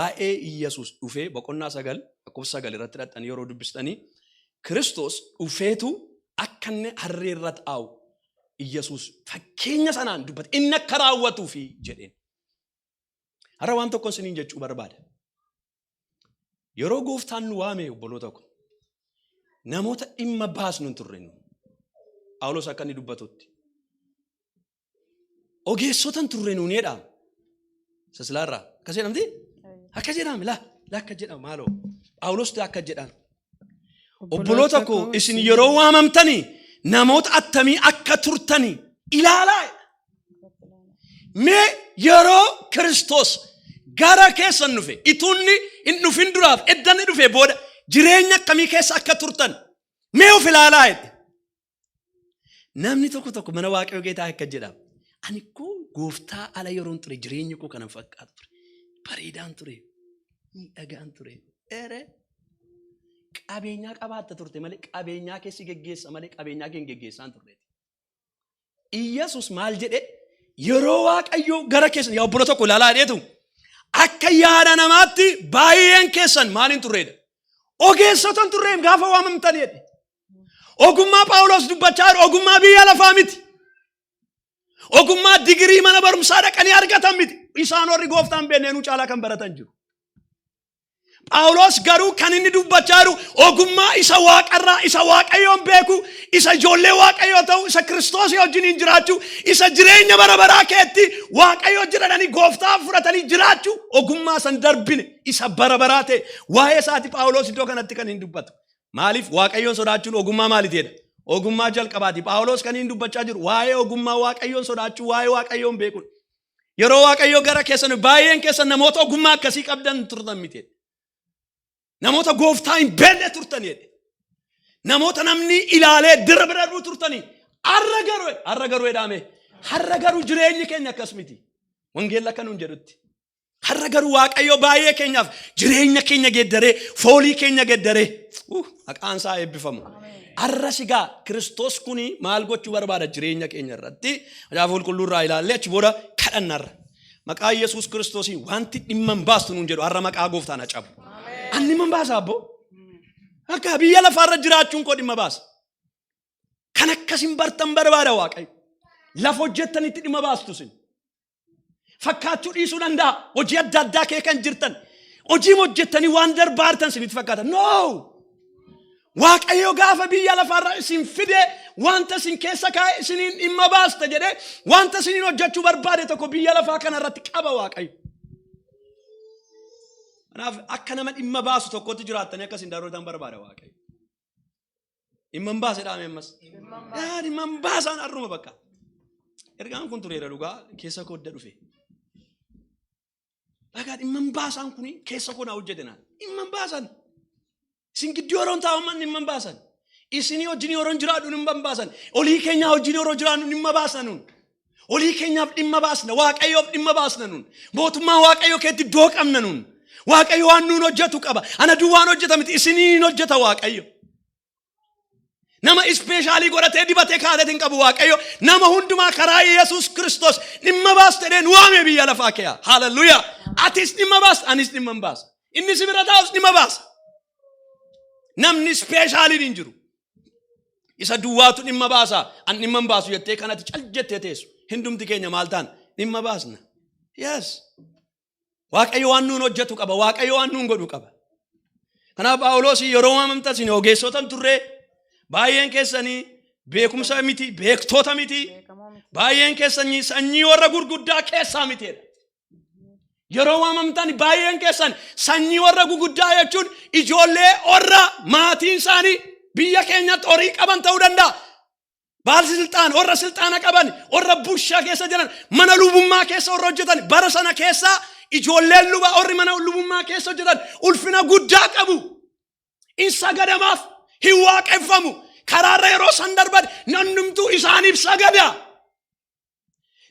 Waa'ee Iyyasuus dhufee boqonnaa 9 lakkoofsa 9 irratti dhaqxanii yeroo dubbistanii, Kiristoos dhufeetu akka inni harree irra taa'u Iyyasuus fakkeenya sanaan dubbate, inni akka raawwatuufi jedheen. Har'a waan tokko isiniin jechuu barbaada. Yeroo gooftaan nu waame, obboloota ko, namoota dhimma baasnu hin turre nu. Phaawulos akka inni dubbatutti. Ogeessota hin turre nuun jedha. Sasilaarraa akkas jedhamti? Akka jedhame, laa laa, akka jedhama maaloo. Phaawulos akka jedhan. Obboloota koo, isin yeroo waamamtanii namoota attamii akka turtanii ilaalaa. Mee yeroo Kiristoos gara keessan dhufe, ituunni hin dhufin duraaf edda inni dhufe booda jireenya akkamii keessa akka turtan mee of ilaalaa jedhe. Namni tokko tokko mana Waaqayyoo keetaa akka jedhama. Ani koo gooftaa ala yeroon ture jireenyi koo kanan fakkaatu ture. Bareedaan ture. Miidhagaan ture. Ere. Qabeenyaa qabaatta turte malee, qabeenyaa keessi geggeessa malee, qabeenyaa kee hin geggeessaan turreeti. Iyyasuus maal jedhe? Yeroo Waaqayyo gara keessan, yaa obbolo tokko ilaalaa jedheetu, akka yaada namaatti baay'een keessan maal hin turreedha? Ogeessota hin turreem gaafa waamamtan jedhe. Ogummaa Phaawulos dubbachaa jiru ogummaa biyya lafaa miti. Ogummaa digirii mana barumsaa dhaqanii argatan miti. Isaan warri gooftaan beenneenuu caalaa kan baratan jiru. Phaawulos garuu kan inni dubbachaa jiru ogummaa isa waaqarraa, isa Waaqayyoon beeku, isa ijoollee Waaqayyoo ta'u, isa Kiristoosii wajjiniin jiraachuu, isa jireenya bara baraa keetti Waaqayyoo jedhanii gooftaa fudhatanii jiraachuu, ogummaa san darbine isa bara baraa ta'e waa'ee isaati Phaawulos iddoo kanatti kan hin dubbatu. Maaliif? Waaqayyoon sodaachuun ogummaa maaliiti jedha? Ogummaa jalqabaati. Phaawulos kan inni dubbachaa jiru waa'ee ogummaa Waaqayyoon sodaachuu, waa'ee Waaqayyoon beekuudha. Yeroo Waaqayyoo gara keessan, baay'een keessan namoota ogummaa akkasii qabdan turtan miti. Namoota gooftaa hin beekne turtan jedhe. Namoota namni ilaalee dira bira darbuu turtanii. Har'a garuu jedhame. Har'a garuu jireenyi keenya akkas miti. Wangeelli akka nuun jedhutti. Har'a garuu Waaqayyo baay'ee keenyaaf jireenya keenya geeddaree, foolii keenya geeddaree, maqaan isaa eebbifamu. Har'a sigaa Kiristoos kuni maal gochuu barbaada jireenya keenya irratti? Macaafa Qulqulluu irraa ilaallee achi booda kadhannarra. Maqaa Yesuus Kiristoosiin wanti dhimma hin baastu nuun jedhu har'a maqaa gooftaan haa cabu. Ani dhimma hin baasa abboo. Akka biyya lafaarra jiraachuun koo dhimma baasa. Kan akkasin bartan barbaada Waaqayyo. Lafa hojjettanitti dhimma baastu sin. Fakkaachuu dhiisuu danda'a. Hojii adda addaa kee kan jirtan. Hojii hojjettanii waan darbaartan isinitti fakkaata. No! Waaqayyo gaafa biyya lafaarra isin fide, wanta isin keessa kaa'e, isiniin dhimma baasta jedhee wanta isiniin hojjechuu barbaade tokko biyya lafaa kana irratti qaba Waaqayyo. Kanaaf akka nama dhimma baasu tokkotti jiraattanii akka isin darootan barbaada Waaqayyo. Dhimma hin baase dhaame ammas. Yaa dhimma hin baasaan har'uma bakka. Ergaan kun tureera dhugaa, keessa koo adda dhufe. Bakka dhimma hin baasaan kun keessa koo naa hojjete naan. Dhimma hin baasan. Isin gidduu yeroon taa'u dhimma hin baasan. Isinii wajjin yeroon jiraadhu dhimma hin baasan. Olii keenyaa wajjin yeroo jiraannu dhimma baasna nun. Olii keenyaaf dhimma baasna. Waaqayyoof dhimma baasna nun. Mootummaa Waaqayyoo keetti iddoo qabna nun. Waaqayyo waan nuun hojjetu qaba. Ana duwwaan hojjeta miti, isiniin hojjeta Waaqayyo. Nama special godhatee dibatee kaateet hin qabu Waaqayyo. Nama hundumaa karaa Yesuus Kiristoos dhimma baasta jedhee nu waame biyya lafaa keeyaa. Haalelluyaa. Atis dhimma baasta, anis dhimma hin baasa. Inni si bira taa'us dhimma baasa. Namni specialiin hin jiru. Isa duwwaatu dhimma baasa, an dhimma hin baasu jettee kanatti cal jettee teessu. Hundumti keenya maal ta'an? Dhimma baasna. Yes. Waaqayyo waan nuun hojjetu qaba. Waaqayyo waan nuun godhu qaba. Kanaaf Phaawulos yeroo waamamtan isin ogeessota hin turre, baay'een keessanii beekumsa miti, beektoota miti, baay'een keessanii sanyii warra gurguddaa keessaa miti. Yeroo waamamtan baay'een keessan sanyii warra guguddaa jechuun ijoollee warra maatiin isaanii biyya keenyatti horii qaban ta'uu danda'a. Baalsi silxaan warra silxaana qaban, warra bushaa keessa jiran, mana lubummaa keessa warra hojjetan, bara sana keessa ijoolleen luba warri mana lubummaa keessa hojjetan ulfina guddaa qabu. In sagadamaaf, hin waaqeffamu. Karaarra yeroo san darban namnumtuu isaaniif sagada.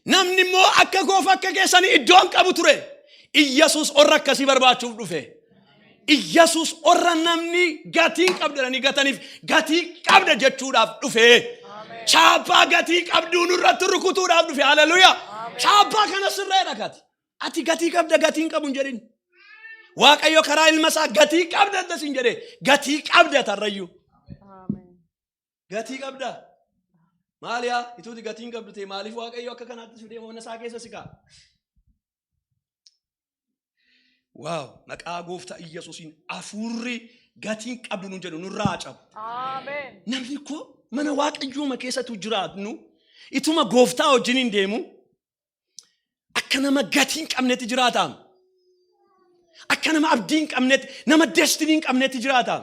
Namni immoo akka koof akka keessanii iddoo hin qabu ture. Iyyasuus warra akkasii barbaachuuf dhufe. Iyyasuus warra namni gatii hin qabdu jedhanii gataniif gatii qabda jechuudhaaf dhufe. Chaappaa gatii qabduu nurratti rukutuudhaaf dhufe. Haleluuyaa. Chaappaa kana sirreedha kati. Ati gatii qabda, gatii hin qabu hin jedhin. Waaqayyo karaa ilma isaa gatii qabda adda siin jedhee gatii qabda tarrayyuu. Gatii qabda. Maaliyaa ituuti gatii hin qabdu ta'e maaliif Waaqayyo akka kanaatti si fidee mana isaa keessa si kaa'a? Waaw, maqaa gooftaa Iyyasuusiin hafuurri gatii hin qabdu nuun jedhu nurraa haa cabu. Namni koo mana Waaqayyooma keessatu jiraatnu ituma gooftaa wajjin hin deemu akka nama gatii hin qabnetti jiraata. Akka nama abdii hin qabnetti, nama destinii hin qabnetti jiraata.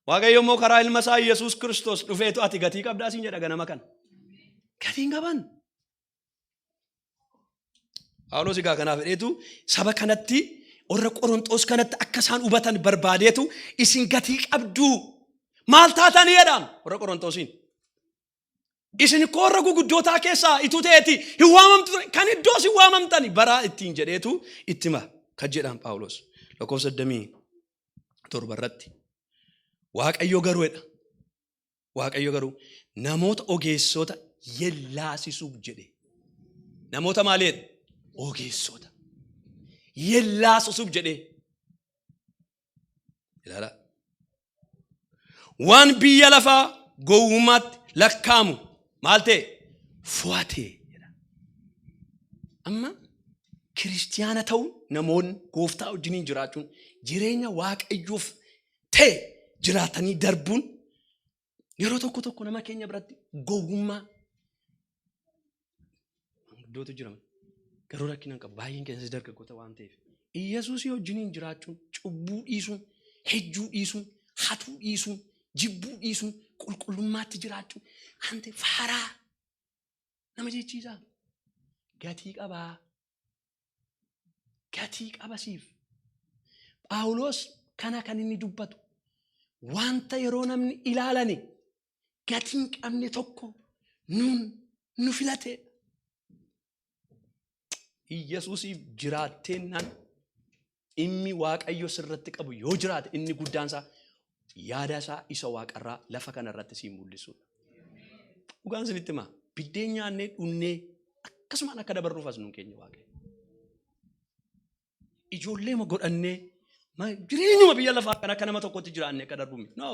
Waaqayyo immoo karaa ilma isaa Yesuus Kiristoos dhufeetu ati gatii qabdaa siin jedha ganama kana. Gatii hin qaban. Phaawulos egaa kanaaf jedheetu saba kanatti warra Qoronxoos kanatti akka isaan hubatan barbaadeetu isin gatii qabduu maal taatanii jedhaan warra Qoronxoosiin. Isin koo warra guguddootaa keessaa ituu ta'eeti hin waamamtu ture kan iddoo isin waamamtani baraa ittiin jedheetu itti hima kan jedhaan Phaawulos lakkoofsa 27 irratti. Waaqayyo garuu jedha. Waaqayyo garuu namoota ogeessota yellaasisuuf jedhe. Namoota maali jedhe? Ogeessota. Yellaasisuuf jedhe. Ilaalaa. Waan biyya lafaa gowwummaatti lakkaa'amu maal ta'e? Fo'ate. Jedha. Amma kiristiyaana ta'uun namoonni gooftaa wajjiniin jiraachuun jireenya Waaqayyoof ta'e jiraatanii darbuun yeroo tokko tokko nama keenya biratti gowwummaa manguddoota jira garuu rakkina hin qabu baay'een keessas dargaggoota waan ta'eef Iyyasuusii wajjiniin jiraachuun cubbuu dhiisuun hejjuu dhiisuun hatuu dhiisuun jibbuu dhiisuun qulqullummaatti jiraachuun ante faaraa nama jechiisaa gatii qabaa. Gatii qaba siif. Phaawulos kana kan inni dubbatu wanta yeroo namni ilaalani gatii hin qabne tokko nuun nu filate. Iyyasuusiif jiraatteennaan dhimmi Waaqayyo sirratti qabu yoo jiraate inni guddaan isaa yaada isaa isa waaqarraa lafa kana irratti siin mul'isuudha. Dhugaan isinitti himaa biddeen nyaannee dhunnee akkasumaan akka dabarruuf as nuun keenya Waaqayyo. Ijoollee ma godhannee jireenyuma biyya lafaa kana akka nama tokkotti jiraannee akka darbu miti. No.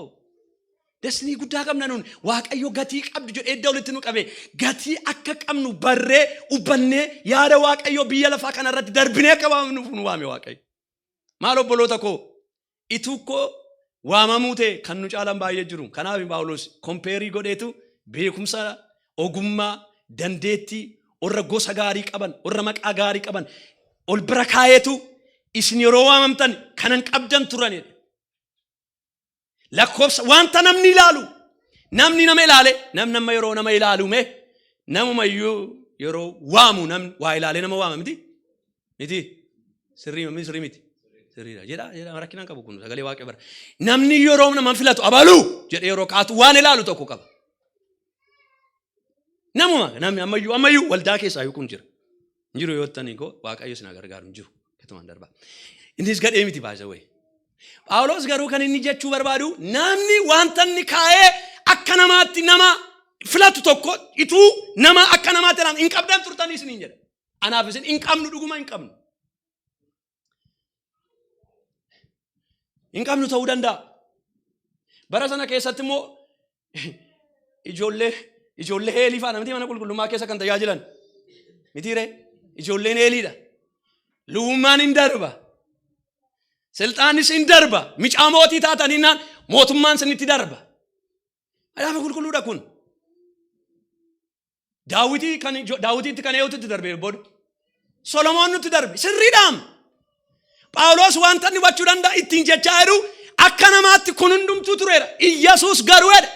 Destinii guddaa qabna nuun Waaqayyo gatii qabdu jedhee edda walitti nu qabe gatii akka qabnu barree hubbannee yaada Waaqayyo biyya lafaa kana irratti darbinee akka waamnuuf nu waame Waaqayyo. Maal obboloota koo ituu koo waamamuu ta'e kan nu caalan baay'ee jiru. Kanaaf Phaawulos kompeerii godheetu beekumsa ogummaa dandeettii warra gosa gaarii qaban warra maqaa gaarii qaban ol bira kaa'eetu isin yeroo waamamtan kanan qabdan turanidha. Lakkoofsa wanta namni ilaalu namni nama ilaale namni amma yeroo nama ilaalu mee namuma iyyuu yeroo waamu namni waa ilaalee nama waama miti miti sirrii miti sirrii miti sirriidha jedha jedha rakkinaan qabu kun sagalee waaqee bara namni yeroo nama filatu abaluu jedhee yeroo kaatu waan ilaalu tokko qaba. Namuma namni ammayyuu ammayyuu waldaa keessaa iyyuu kun jira. Hin jiru yoo ta'an koo Waaqayyo isin haa gargaaru hin jiru. Katumaan darbaa. Innis gadhee miti baay'ee wayii. Phaawulos garuu kan inni jechuu barbaadu namni wanta inni kaa'ee akka namaatti nama filatu tokko ituu nama akka namaatti ilaalu hin qabdan turtanii isiniin jedha. Anaaf isin hin qabnu dhuguma hin qabnu. Hin qabnu ta'uu danda'a. Bara sana keessatti immoo ijoollee ijoollee Eelii faana miti mana qulqullummaa keessa kan tajaajilan. Mitiiree ijoolleen Eeliidha. Lubummaan hin darba. Silxaanis hin darba. Micaa mootii taataniinaan mootummaan sinitti darba. Macaafa qulqulluudha kun. Daawitii kan Daawitiitti kan eenyutu itti darbe booda? Solomoon nutti darbe. Sirriidhaam. Phaawulos wanta inni hubachuu danda'a ittiin jechaa jiru akka namaatti kun hundumtuu tureera. Iyyasuus garuu jedha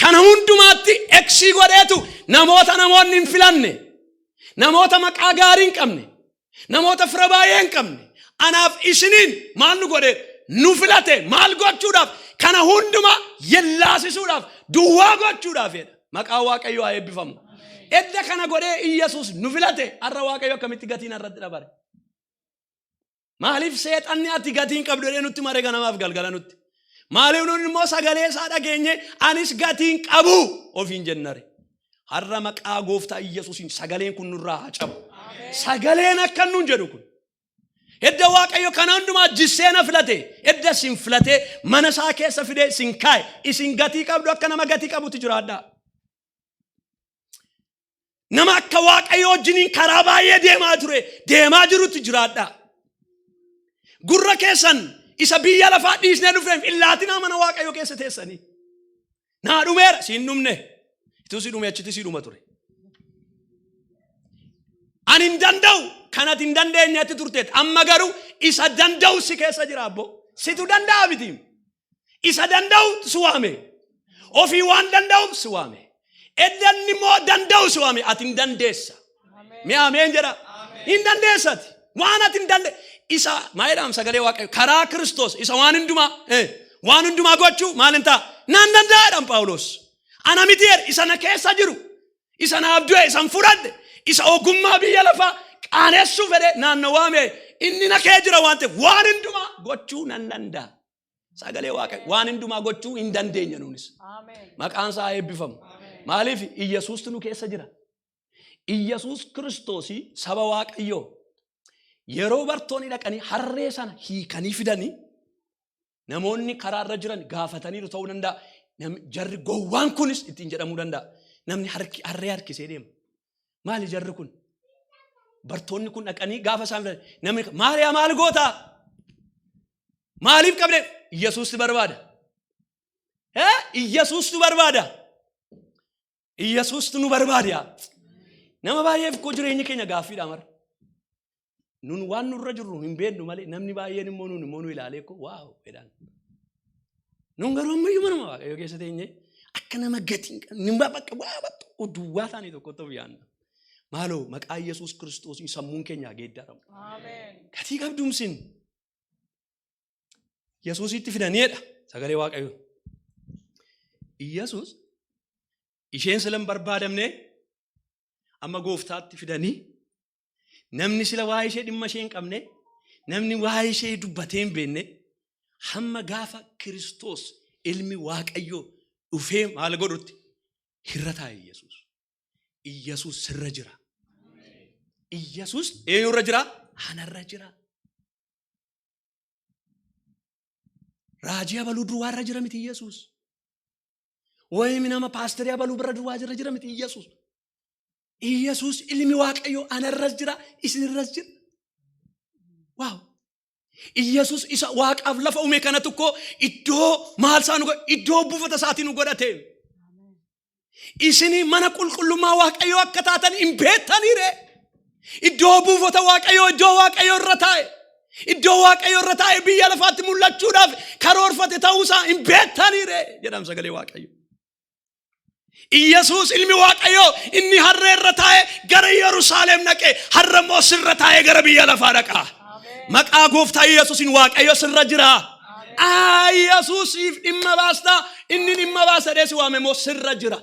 kana hundumaatti eksii godheetu namoota namoonni hin filanne namoota maqaa gaarii hin qabne Namoota fira baay'ee hin qabne. Anaaf isiniin maal nu godhe? Nu filate maal gochuudhaaf? Kana hundumaa yellaasisuudhaaf, duwwaa gochuudhaaf jedha. Maqaan Waaqayyoo haa eebbifamu. Edda kana godhee Iyyasuus nu filate har'a Waaqayyo akkamitti gatiin irratti dabare? Maaliif seexanni ati gatii hin qabdu jedhee nutti mare ganamaaf galgala nutti? Maaliif nuti immoo sagalee isaa dhageenye anis gatii hin qabu ofiin jennare? Har'a maqaa gooftaa Iyyasuusiin sagaleen kun nurraa haa cabu. Sagaleen akka nuun jedhu kun. Edda Waaqayyo kana hundumaa jissee na filate, edda isin filatee mana isaa keessa fidee isin kaa'e, isin gatii qabdu, akka nama gatii qabutti jiraadhaa. Nama akka Waaqayyo wajjiniin karaa baay'ee deemaa ture, deemaa jirutti jiraadhaa. Gurra keessan isa biyya lafaa dhiisnee dhufneef illaatinaa mana Waaqayyo keessa teessanii. Naa dhumeera, siin dhumne. Ituu si dhume achitti si dhuma ture. Ani hin danda'u, kan ati hin dandeenyetti turteet. Amma garuu isa danda'u si keessa jira abbo. Situ danda'a miti. Isa danda'u si waame. Ofii waan danda'uuf si waame. Eddanni immoo danda'u si waame, ati hin dandeessa. Mee ameen jedha. Hin dandeessati. Waan ati hin dandee isa maa jedhama sagalee Waaqayyo karaa Kiristoos isa waan hundumaa gochuu maal hin ta'a naan danda'a jedham Phaawulos. Ana miti jedhe, isa na keessa jiru, isa naaf du'e, isan fudhadhe, isa ogummaa biyya lafaa qaanessuu fedhe naanna waame, inni na kee jira waan ta'eef waan hundumaa gochuu nan danda'a. Sagalee Waaqayyo waan hundumaa gochuu hin dandeenya nuunis. Maqaan isaa eebbifamu. Maaliif? Iyyasuustu nu keessa jira. Iyyasuus Kiristoosii saba Waaqayyoo yeroo bartoonni dhaqanii harree sana hiikanii fidanii, namoonni karaarra jiran gaafataniiru ta'uu danda'a. Jarri gowwaan kunis ittiin jedhamuu danda'a. Namni harree harkisee deema. Maali jarri kun? Bartoonni kun dhaqanii gaafa isaan fidan, namni maaliyaa maal gootaa? Maaliif qabde? Iyyasuusti barbaada. Iyyasuustu barbaada. Iyyasuustu nu barbaada yaa. Nama baay'eef koo jireenyi keenya gaaffiidha mara. Nun waan nurra jirru hin beeknu malee, namni baay'een immoo nun immoo nu ilaalee koo wow jedhaan. Nun garuu ammayyuu manuma Waaqayyo keessa teenyee akka nama gatii hin qabne bakka waa tokko duwwaa taanii tokkotti of yaanna. Maaloo, maqaa Yesuus Kiristoosiin sammuun keenya haa geeddaramu. Gatii qabdumsin. Yesuusitti fidaniidha sagalee Waaqayyo. Yesuus isheen sila hin barbaadamne amma gooftaatti fidanii, namni sila waa'ee ishee dhimma ishee hin qabne, namni waa'ee ishee dubbatee hin beekne, hamma gaafa Kiristoos ilmi Waaqayyoo dhufee maal godhutti hirra taa'e Yesuus. Iyyasuus sirra jira. Iyyasuus eenyurra jira? Anarra jira. Raajii abaluu duwwaarra jira miti Iyyasuus. Wayim nama paasterii abaluu bira duwwaa jira jira miti Iyyasuus. Iyyasuus ilmi Waaqayyoo anarras jira, isinirras jira. Wow! Iyyasuus isa waaqaaf lafa uume kana tokko iddoo maal isaa nu godhe, iddoo buufata isaatii nu godhate. Isinii mana qulqullummaa Waaqayyoo akka taatan hin beektaniire. Iddoo buufata Waaqayyoo, iddoo Waaqayyoo irra taa'e. Iddoo Waaqayyoo irra taa'e biyya lafaatti mul'achuudhaaf karoorfate ta'uusaa hin beektaniire jedham sagalee Waaqayyoo. Iyyasuus ilmi Waaqayyoo inni harree irra taa'e gara Yerusaalem dhaqe, har'a immoo sirra taa'ee gara biyya lafaa dhaqa. Maqaa gooftaa Iyyasuusiin Waaqayyo sirra jira. Iyyasuusiif dhimma baastaa, inni dhimma baasa jedhee si waame immoo sirra jira.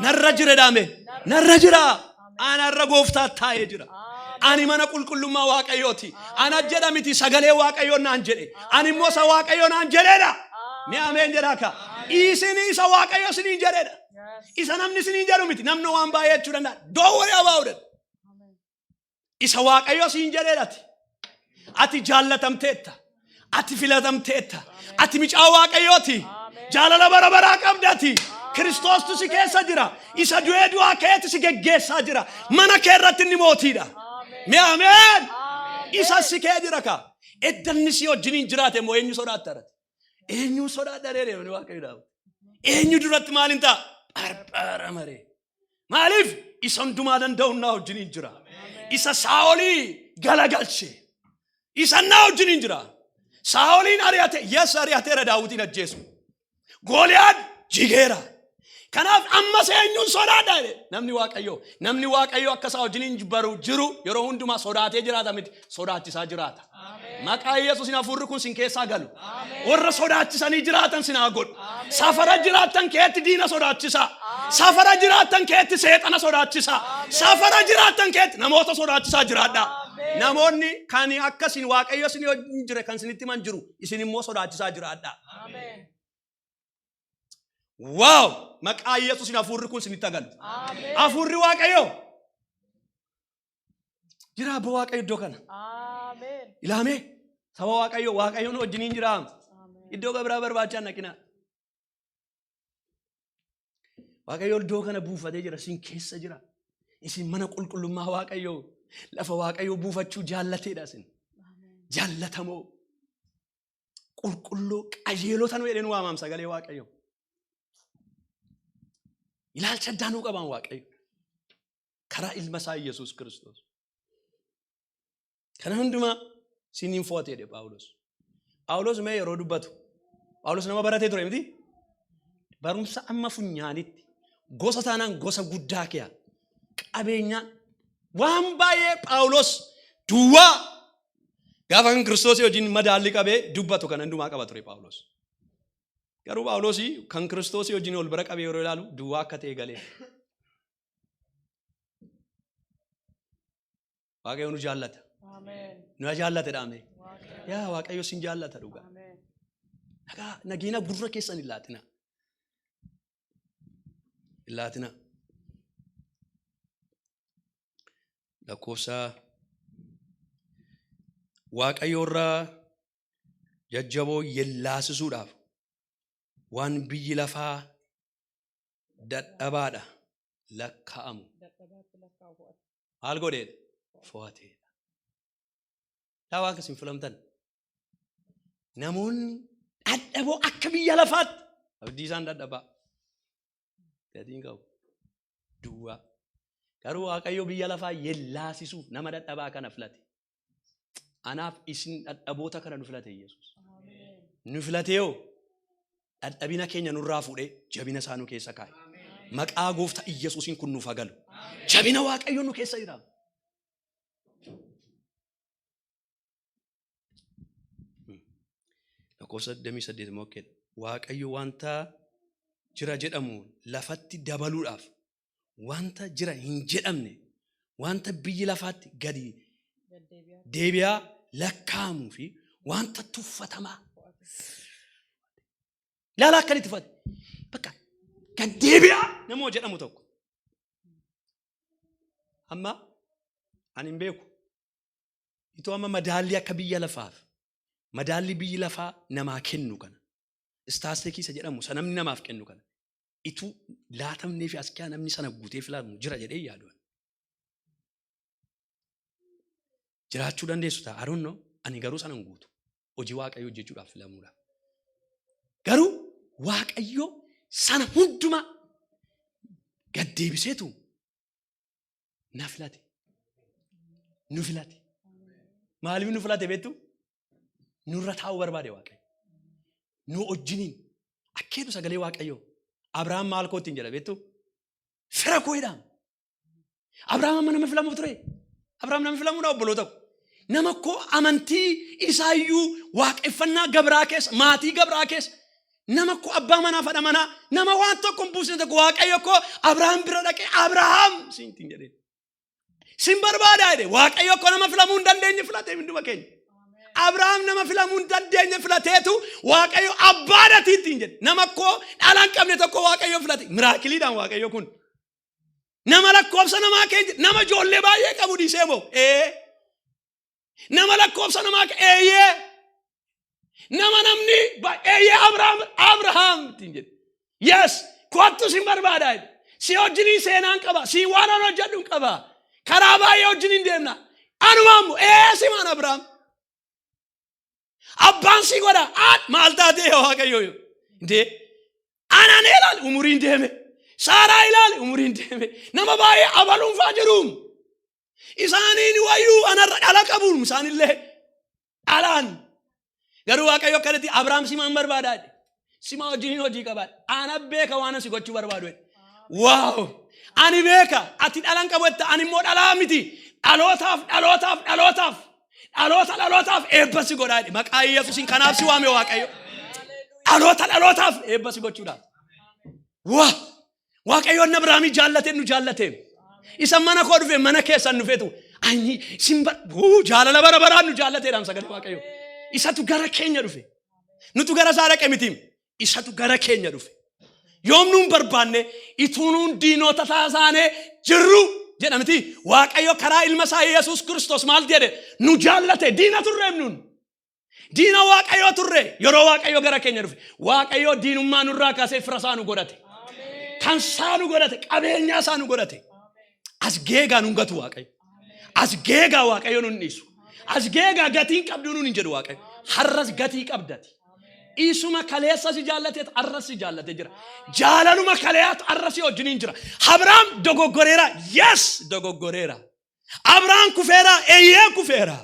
Narra jira dhaame. Narra jira. Anarra gooftaa taa'ee jira. Ani mana qulqullummaa Waaqayyooti. Ana jedha miti, sagalee Waaqayyoo naan jedhe. Ani immoo isa Waaqayyoo naan jedheedha. Mee ameen jedhaa ka. Isin isa Waaqayyo isiniin jedheedha. Isa namni isiniin jedhu miti. Namni waan baay'ee jechuu danda'a. Don't worry about it. Isa Waaqayyo siin jedheedhati. Ati jaallatamteetta. Ati filatamteetta. Ati mucaa Waaqayyooti. Jaalala bara baraa qabdati. Kiristoostu si keessa jira. Isa du'ee du'aa keetti si geggeessaa jira. Mana kee irratti inni mootiidha. Mee ameen. Isa si kee jira ka. Eddanni si wajjiniin jiraate immoo eenyu sodaatta irratti? Eenyu sodaadha ree namni Waaqayyo dhaabu? Eenyu duratti maal hin ta'a? Barbaara maree. Maaliif? Isa hundumaa danda'u naa wajjiniin jira. Isa Saa'olii galagalche. Isa naa wajjiniin jira. Saa'oliin ari'ate, yes, ari'ateera Daawwitiin ajjeesu. Gooliyaad jigeera. Kanaaf ammas eenyuun sodaadha jedhe namni Waaqayyoo. Namni Waaqayyoo akka isaa wajjiniin baru jiru yeroo hundumaa sodaatee jiraata miti, sodaachisaa jiraata. Maqaa Yesuusin hafuurri kun sin keessaa galu. Warra sodaachisanii jiraatan sin haa godhu. Safara jiraattan keetti diina sodaachisaa. Safara jiraattan keetti seexana sodaachisaa. Safara jiraattan keetti namoota sodaachisaa jiraadhaa. Namoonni kan akka isin Waaqayyo isin wajjin jire kan isinitti himan jiru, isin immoo sodaachisaa jiraadhaa. Wow! Maqaa Yesuusin hafuurri kun isinitti haa galu. Hafuurri Waaqayyoo. Jira abba Waaqayyo iddoo kana. Ameen. Ilaamee saba Waaqayyo, Waaqayyo nu wajjiniin jira. Ameen. Iddoo biraa barbaachaa hin dhaqinaa. Waaqayyo iddoo kana buufatee jira, isin keessa jira. Isin mana qulqullummaa Waaqayyoo, lafa Waaqayyoo buufachuu jaallateedha isin. Jaallatamoo, qulqulluu, qajeelota nu jedhee nu waamaam sagalee Waaqayyoo. Ilaalcha addaa nuu qabaan Waaqayyo. Karaa ilma isaa Yesuus Kiristoos. Kana hundumaa siniin fo'ate jedhe Phaawulos. Phaawulos mee yeroo dubbatu, Phaawulos nama baratee ture miti? Barumsa amma funyaanitti, gosa taanaan gosa guddaa kee, qabeenyaan waan baay'ee, Phaawulos duwwaa gaafa kan Kiristoosii wajjin madaalli qabee dubbatu kan hundumaa qaba ture Phaawulos. Garuu Phaawulos kan Kiristoosii wajjin ol bira qabee yeroo ilaalu duwwaa akka ta'e galee. Waaqayyo nu jaallata. Ameen. Nu jaallate dhaame. Waaqayyo. Yaa Waaqayyo sin jaallata dhugaa. Ameen. Nagaa nageenya gurra keessan hin laatina. Hin laatina. Lakkoofsa Waaqayyo irraa jajjaboo yellaasisuudhaaf waan biyyi lafaa dadhabaadha lakkaa'amu. Dadhabaatti lakkaa'u fo'ate. Maal godheedha? Fo'ateedha. Yaa Waaqa, isin filamtan. Namoonni dadhaboo akka biyya lafaatti abdii isaan dadhabaa. Gatiin qabu. Duwwaa. Garuu Waaqayyo biyya lafaa yellaasisuuf nama dadhabaa kana filate. Anaaf isin dadhaboota kana nu filate Yesuus. Ameen. Nu filatee hoo dadhabina keenya nurraa fuudhee jabina isaa nu keessa kaa'e. Maqaa gooftaa Iyyasuusiin kun nuuf haa galu. Jabina Waaqayyo nu keessa jira. Lakkoofsa 28 immoo akkeedha. Waaqayyo wanta jira jedhamu lafatti dabaluudhaaf wanta jira hin jedhamne, wanta biyyi lafaatti gadi Gaddeebi'aa deebi'aa lakkaa'amuu fi wanta tuffatamaa. Fo'ate. Ilaala akka inni tuffate. Bakka gad deebi'aa namoo jedhamu tokko. Amma ani hin beeku. Itoo amma madaallii akka biyya lafaaf madaallii biyyi lafaa namaa kennu kana, istaastekii isa jedhamu isa namni namaaf kennu kana, ituu laatamnee fi as kiyaa namni sana guutee filamu jira jedhee yaadu. Jiraachuu dandeessu ta'a. I don't know. Ani garuu sana hin guutu. Hojii Waaqayyoo hojjechuudhaaf filamuudha. Garuu Waaqayyo sana hundumaa gad deebiseetu na filate. Nu filate. Maaliif nu filate beektu? Nurra taa'uu barbaade Waaqayyo. Nu wajjiniin akkeetu sagalee Waaqayyoo. Abrahaam maal koo ittiin jedha beektu? Fira koo jedhama. Abrahaam amma nama filamuuf ture. Abrahaam nama filamuudha, obboloota ko. Nama koo amantii isaayyuu waaqeffannaa gabraa keessa, maatii gabraa keessa, nama koo abbaa manaa fadha manaa, nama waan tokko hin buusne tokko, Waaqayyo koo Abrahaam bira dhaqee Abrahaam siintiin jedhee. Sin barbaadaa jedhe. Waaqayyo koo nama filamuu hin dandeenye filate hunduma keenya. Abrahaam nama filamuu hin dandeenye filateetu Waaqayyo abbaadhatii ittiin jedhe. Nama koo dhala hin qabne tokko Waaqayyo filate. Miraakiliidhaan Waaqayyo kun. Nama lakkoofsa namaa keenya, nama ijoollee baay'ee qabu dhiisee moo? Ee. Nama lakkoofsa namaa eeyyee. Nama namni eeyyee, Abrahaam, Abrahaam ittiin jedhe. Yes, kottu sin barbaadaa jedhe. Si wajjiniin seenaan qaba. Si waan an hojjedhu hin qaba. Karaa baay'ee wajjiniin deemna. Anumaan moo ee simaan Abrahaam. Abbaan si godha. Maal taatee yaa Waaqayyo? Indee anaan ilaali, umuriin deeme. Saaraa ilaali, umuriin deeme. Nama baay'ee abaluun faa jiruum. Isaaniin wayyuu anarra dhala qabuun isaanillee dhalaan. Garuu Waaqayyo akkanatti Abrahaam simaan barbaadaa jedhe. Simaa wajjiniin hojii qabaadha. Ana beeka waan asi gochuu barbaadu jedhe. Wow! Ani beeka, ati dhalan qabu jetta, ani immoo dhalaa miti. Dhalootaaf, dhalootaaf, dhalootaaf, dhaloota dhalootaaf eebba si godhaa jedhe. Maqaa Yesuusiin kanaaf si waame Waaqayyo. Dhaloota dhalootaaf eebba si gochuudhaaf. Waa! Waaqayyoon Abrahaamii jaallate, nu jaallate. Isa mana koo dhufe, mana keessan dhufeetu. Ani sin jaalala bara baraan nu jaallateedhaan sagalee Waaqayyo. Isatu gara keenya dhufe. Nutu gara isaa dhaqe miti. Isatu gara keenya dhufe. Yoom nuun barbaanne? Ituu nuun diinota taasaanee jirru. jedhamti. Waaqayyo karaa ilma isaa Yesuus Kiristoos maal jedhe? Nu jaallate. Diina turreef nun. Diina Waaqayyoo turre. Yeroo Waaqayyo gara keenya dhufe, Waaqayyo diinummaa nurraa kaasee fira isaa nu godhate. Kan isaa nu godhate, qabeenyaa isaa nu godhate. As geegaa nun gatu Waaqayyo. As geegaa Waaqayyo nun dhiisu. As geegaa gatiin qabdu nun hin jedhu Waaqayyo. Har'as gatii qabdati. Isuma kaleessa si jaallateet har'as si jaallate jira. Jaalaluma kaleeyaatu har'a si wajjiniin jira. Abrahaam dogoggoreera. Yes, dogoggoreera. Abrahaam kufeera. Eeyyee, kufeera.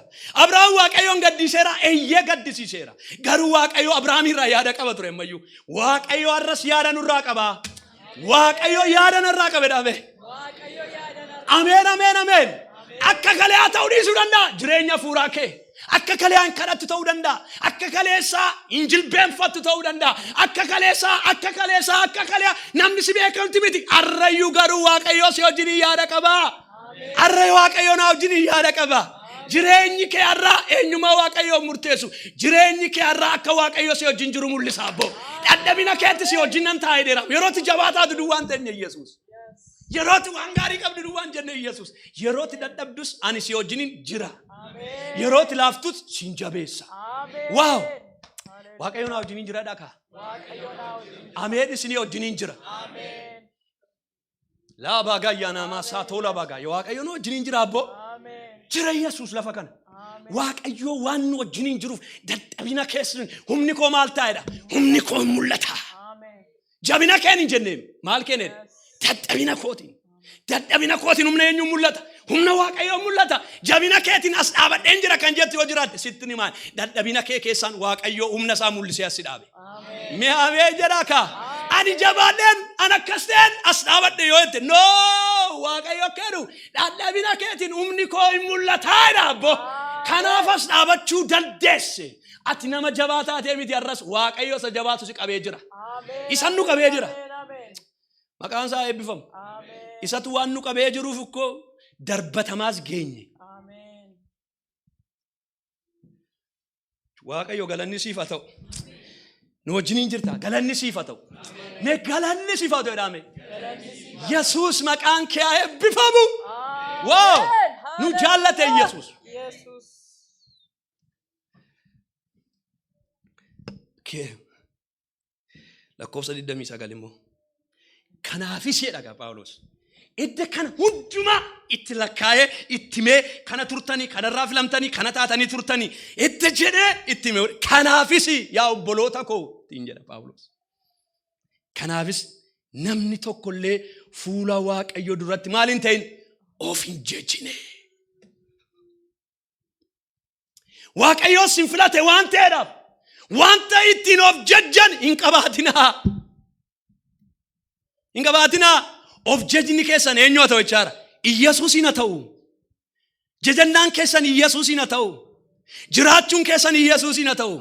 Abrahaam Waaqayyoon gaddisiiseera. Eeyyee, gaddisiiseera. Garuu Waaqayyo Abrahaam irraa yaada qaba ture ammayyuu. Waaqayyo har'as yaada nurraa qaba. Waaqayyo yaada narraa qabe dhaabe. Ameen, ameen, ameen. Akka kaleeyaa ta'uu dhiisuu danda'a jireenya fuuraa kee. Akka kaleeyaan kadhattu ta'uu danda'a. Akka kaleessaa hin jilbeenfattu ta'uu danda'a. Akka kaleessaa, akka kaleessaa, akka kaleeyaa namni si beekamti miti. Arrayyuu garuu Waaqayyo si wajjin yaada qaba. Arra Waaqayyo na wajjin yaada qaba. Jireenyi kee har'a eenyummaa Waaqayyoo murteessu. Jireenyi kee har'a akka Waaqayyo si wajjin jiru mul'isa abbo. Dadhabina keetti si wajjin nan taa'ee dheera. Yerootti jabaa taatu duwwaan teenye Yesuus. Yerootti waan gaarii qabdu duwwaan jenne Yesuus. Yerootti dadhabdus ani si wajjinin jira. Yerootti laaftus sin jabeessa. Wow! Waaqayyo na wajjinin jira dhaka. Ameen, isinii wajjinin jira. Laa baagaa ayyaanaamaa saatoo la baagaa. Waaqayyo na wajjinin jira abbo. Jira Yesuus lafa kana. Waaqayyo waan nu wajjiniin jiruuf dadhabina keessa humni koo maal taa'edha? Humni koo hin mul'ata. Jabina keen hin jenneem. Maal keenedha? Dadhabina kootiin. Dadhabina kootiin humna eenyuun mul'ata? Humna Waaqayyoo mul'ata. Jabina keetiin as dhaabadheen jira kan jettu yoo jiraatte, sitti ni maal? Dadhabina kee keessaan Waaqayyoo humna isaa mul'isee as si dhaabe. Mee ameen jedhaa kaa. Ani jabaadheen, an akkas ta'een as dhaabadhe yoo jette, no, Waaqayyo akka jedhu dadhabina keetiin humni koo hin mul'ataa jedha abbo. Kanaaf as dhaabachuu dandeesse. Ati nama jabaa taatee miti, har'as Waaqayyo isa jabaatu si qabee jira. Isan nu qabee jira. Maqaan isaa eebbifamu. Isatu waan nu qabee jiruuf ikkoo darbatamaas geenye. Waaqayyo galanni siif haa ta'u. Nu wajjiniin jirta. Galanni siif haa ta'u. Mee galanni siif haa ta'u jedhame. Yesuus, maqaan kee haa eebbifamu. Wow! Nu jaallate Yesuus. Yesuus. Okay. Lakkoofsa 29 immoo. Kanaafis jedha gaa Phaawulos. Idda kana hundumaa itti lakkaa'ee itti mee kana turtanii, kanarraa filamtanii, kana taatanii turtanii itti jedhee itti mee, kanaafis yaa obboloota koo ittiin jedha Phaawulos. Kanaafis namni tokkollee fuula Waaqayyoo duratti maal hin ta'in? Of hin jejjine. Waaqayyoo sin filate waan ta'eedhaaf wanta ittiin of jajjan hin qabaatinaa. Hin qabaatinaa. Of jajni keessan eenyu haa ta'u jechaadha? Iyyasuusiin haa ta'u. Jajannaan keessan Iyyasuusiin haa ta'u. Jiraachuun keessan Iyyasuusiin haa ta'u.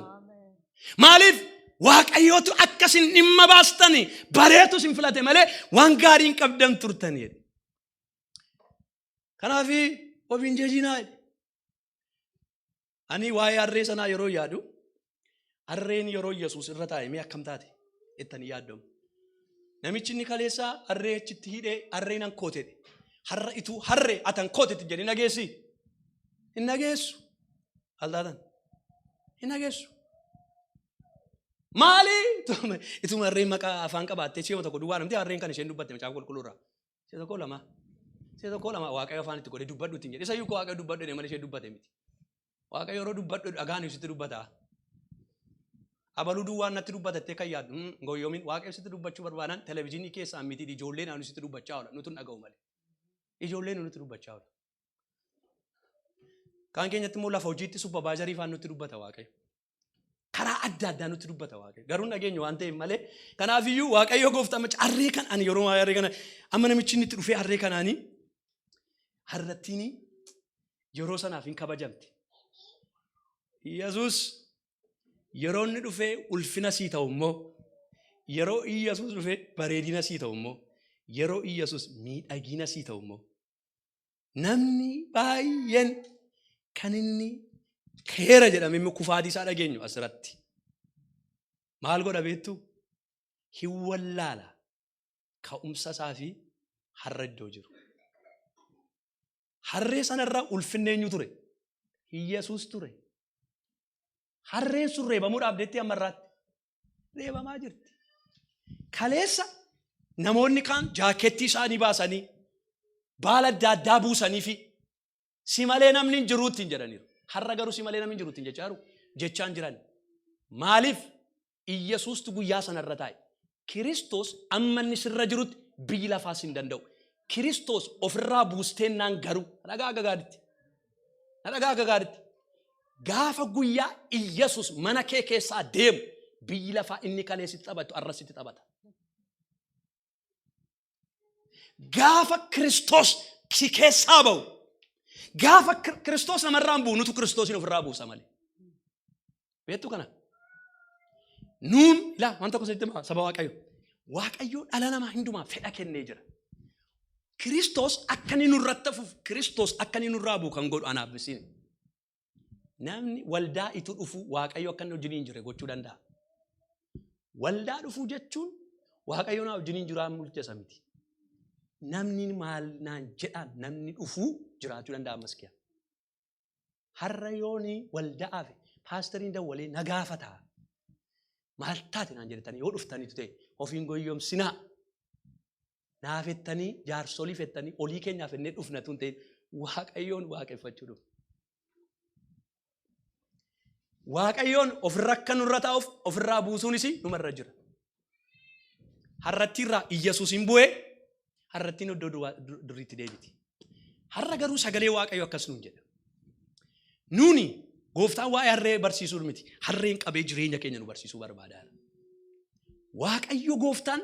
Maaliif? Waaqayyootu akka isin dhimma baastani bareetu isin filate malee waan gaarii hin qabdan turtanii. Kanaaf of hin jajinaa jedhe. Ani waa'ee harree sanaa yeroo yaadu, harreen yeroo Yesuus irra taa'e mee akkam taate jettanii yaaddamu? Namichi inni kaleessaa harree achitti hidhee harreen an koote jedhe. Har'a ituu harree atan kootetti jedhee nageessi? Hin nageessu. Al taatan? Hin nageessu. Maali? Ituma harreen maqaa afaan qabaattee si'uma tokko duwwaa namti harreen kan isheen dubbatte Macaafa Qulqulluu irraa. Si'a tokko lama. Si'a tokko lama Waaqayyo afaan itti godhee dubbadhu ittiin jedhe. Isayyuu Waaqayyo dubbadhu jedhee malee ishee dubbate miti. Waaqayyo yeroo dubbadhu dhagaan sitti dubbata. Abaluu duwwaan natti dubbatattee kan yaaddu hin goyyoomin. Waaqayyo sitti dubbachuu barbaadan televizyiinii keessaan miti, ijoolleen anu sitti dubbachaa oola, nutu hin dhaga'u malee. Ijoolleen nutti dubbachaa oola. Kaan keenyatti immoo lafa hojiitti supervisorii faan nutti dubbata Waaqayyo. Karaa adda addaa nutti dubbata Waaqayyo. Garuu hin dhageenyu waan ta'eef malee. Kanaafiyyuu Waaqayyo gooftaa macha harree kan ani yeroo harree kana amma namichi inni itti dhufee harree kanaanii harrattiin yeroo sanaaf hin kabajamte. Yesuus yeroo inni dhufee ulfina sii ta'u immoo, yeroo Iyyasuus dhufee bareedina sii ta'u immoo, yeroo Iyyasuus miidhagina sii ta'u immoo, namni baay'een kan inni keera jedhame immoo kufaatii isaa dhageenyu asirratti. Maal godha beektu? Hin wallaala ka'umsa isaa fi har'a iddoo jiru. Harree sanarra ulfinni eenyu ture? Iyyasuus ture. Harreen sun reebamuudhaaf deetti amma irraatti. Reebamaa jirti. Kaleessa namoonni kaan jaakettii isaanii baasanii baala adda addaa buusanii fi si malee namni hin jiru ittiin jedhaniiru. Har'a garuu si malee namni hin jiru ittiin jechaa jiru. Jechaa hin jiran. Maaliif? Iyyasuustu guyyaa sanarra taa'e. Kiristoos amma inni sirra jirutti biyyi lafaas hin danda'u. Kiristoos ofirraa buusteennaan garuu dhagaa akka gaariitti. Dhagaa akka gaariitti. Gaafa guyyaa Iyyasuus mana kee keessaa deemu biyyi lafaa inni kalee sitti taphatu har'a sitti taphata. Gaafa Kiristoos si keessaa ba'u gaafa Kiristoos namarraa hin bu'u nutu Kiristoosiin ofirraa buusa malee. Beektu kana? Nuun ilaa waan tokko sitti himaa saba Waaqayyo. Waaqayyo dhala namaa hundumaa fedha kennee jira. Kiristoos akka inni nurratti hafuuf Kiristoos akka inni nurraa bu'u kan godhu anaaf isin. Namni waldaa itu dhufu Waaqayyo akka inni wajjin hin jirre gochuu danda'a. Waldaa dhufuu jechuun Waaqayyo naa wajjin hin jiraan mul'isa miti. Namni maal naan jedhaan namni dhufuu jiraachuu danda'a ammas kiya. Har'a yooni walda'aaf paasteriin dawwalee na gaafata. Maal taate naan jedhetanii yoo dhuftaniitu ta'e ofiin goyyomsinaa. Naaf jettanii jaarsolii fettanii olii keenyaaf jennee dhufna tun ta'in Waaqayyoon waaqeffachuu dhufna. Waaqayyoon ofirra akka nurra taa'uuf ofirraa buusuunis numarra jira. Har'attiirraa Iyyasuus hin bu'ee har'attiin iddoo duriitti deebiti. Har'a garuu sagalee Waaqayyoo akkas nuun jedha. Nuuni gooftaan waa'ee harree barsiisuu miti. Harreen qabee jireenya keenya nu barsiisuu barbaada. Waaqayyo gooftaan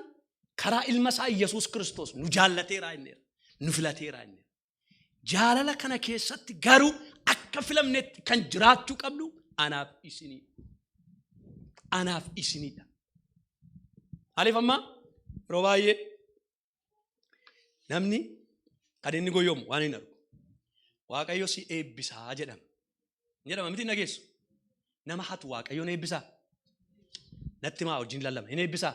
karaa ilma isaa Iyyasuus Kiristoos nu jaallateera inneera. Nu filateera inneera. Jaalala kana keessatti garuu akka filamnetti kan jiraachuu qabnu anaaf isinii. Anaaf isiniidha. Maaliif amma yeroo baay'ee namni kan inni goyyoomu waan hin argu. Waaqayyo si eebbisaa jedhama. Jedhama miti dhageessu. Nama hatu Waaqayyoon eebbisaa. Natti maa wajjin lallaba. Hin eebbisaa.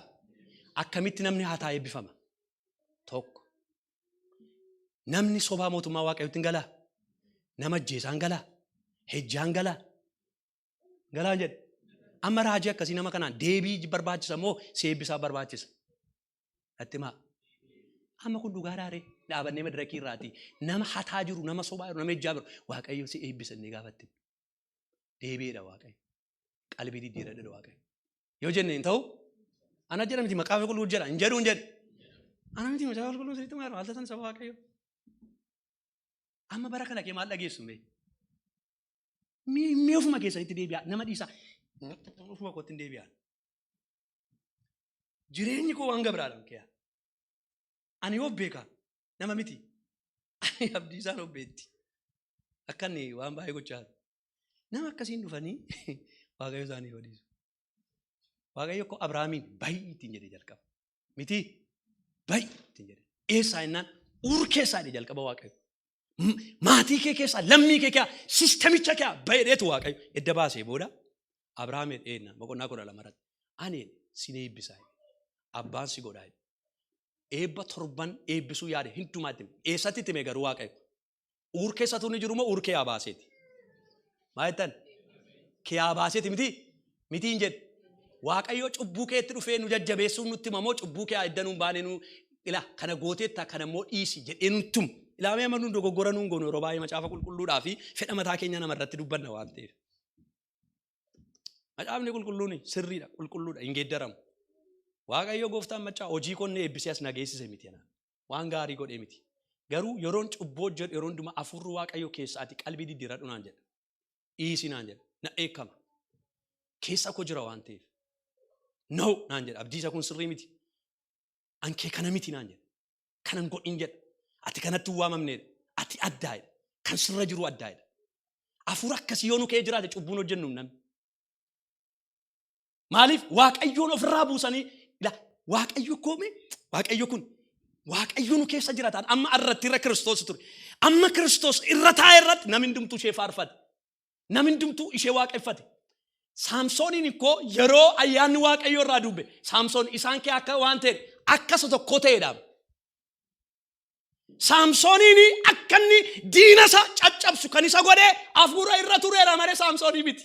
Akkamitti namni hataa eebbifama? Tokko. Namni sobaa mootummaa Waaqayyootti hin galaa? Nama ajjeesaan galaa? Hejjaan galaa? Galaa jedhe. Amma raajii akkasii nama kanaan deebii barbaachisa moo si eebbisaa barbaachisa? Natti himaa. Amma kun dhugaa raaree dhaabannee madirakii irraati. Nama hataa jiru, nama sobaa jiru, nama ejjaa jiru Waaqayyo si eebbisa inni gaafatti. Deebiidha Waaqayyo. Qalbii diddiiradha Waaqayyo. Yoo jenne hin ta'u ana jedha miti maqaa qulqulluu jedha hin jedhu hin jedhu. Ana miti macaafa qulqulluu sirriitti maal maal taatan saba Waaqayyo. Amma bara kana kee maal dhageessu mee? Mee ofuma keessanitti deebi'aa nama dhiisaa. Ofuma kootti hin deebi'aa. Jireenyi koo waan gabraadha kee. Ani of beeka nama miti. Ani abdii isaan of beetti. Akka inni waan baay'ee gochaa jiru. Nama akkasiin dhufanii Waaqayyo isaanii fadiisu. Waaqayyo koo Abrahaamiin bayi ittiin jedhee jalqaba. Miti bayi ittiin jedhe. Eessaa jennaan Uur keessaa jedhe jalqaba Waaqayyo. Maatii kee keessaa lammii kee keessaa sistamicha kee bayi jedheetu Waaqayyo. Edda baasee booda Abrahaam jedhee boqonnaa 12 irratti ani sin eebbisaa jedhe. Abbaan si godhaa jedhe. Eebba torban eebbisuu yaade hundumaa itti hime. Eessatti itti hime garuu Waaqayyo? Uur keessatu inni jiru moo Uur kee haa baaseeti? Maa jettan? Kee haa baaseeti miti? Miti hin jedhe. Waaqayyo cubbuu keetti dhufee nu jajjabeessuuf nutti hima moo cubbuu kee haa edda nuun baanee nu ila kana gooteetta kana immoo dhiisi jedhee nutti himu. Ilaamee amma nuun dogoggora nuun goonu yeroo baay'ee macaafa qulqulluudhaa fi fedha mataa keenya nama irratti dubbanna waan ta'eef. Macaafni qulqulluun sirriidha, qulqulluudha, hin geeddaramu. Waaqayyo gooftaan maccaa hojii koo inni eebbisee as na geessise miti anaan. Waan gaarii godhee miti. Garuu yeroon cubbuu hojjedhu yeroo hundumaa hafuurri Waaqayyo keessa ati qalbii diddiiradhu naan jedha. Dhiisi naan jedha. Na dheekkama. Keessa koo jira waan ta'eef. No naan jedha. Abdiisa kun sirrii miti. An kee kana miti naan jedha. Kanan godhin jedha. Ati kanatti hin waamamneedha. Ati addaa'edha. Kan sirra jiru addaa'edha. Hafuura akkasii yoo nu kee jiraate cubbuun hojjennu namni. Maaliif Waaqayyoon ofirraa buusanii Waaqayyo koome Waaqayyo kun Waaqayyo nu keessa jira ta'an amma irratti irra Kiristoos ture. Amma Kiristoos irra taa'e irratti namni hundumtuu ishee faarfate. Namni hundumtuu ishee waaqeffate. Saamsooniin ikkoo yeroo ayyaanni Waaqayyo irraa dubbe Saamsoon isaan kee akka waan ta'e akka isa tokko ta'edha. Saamsooniin akka inni diina isaa caccabsu kan isa godhe hafuura irra tureera malee Saamsoonii miti.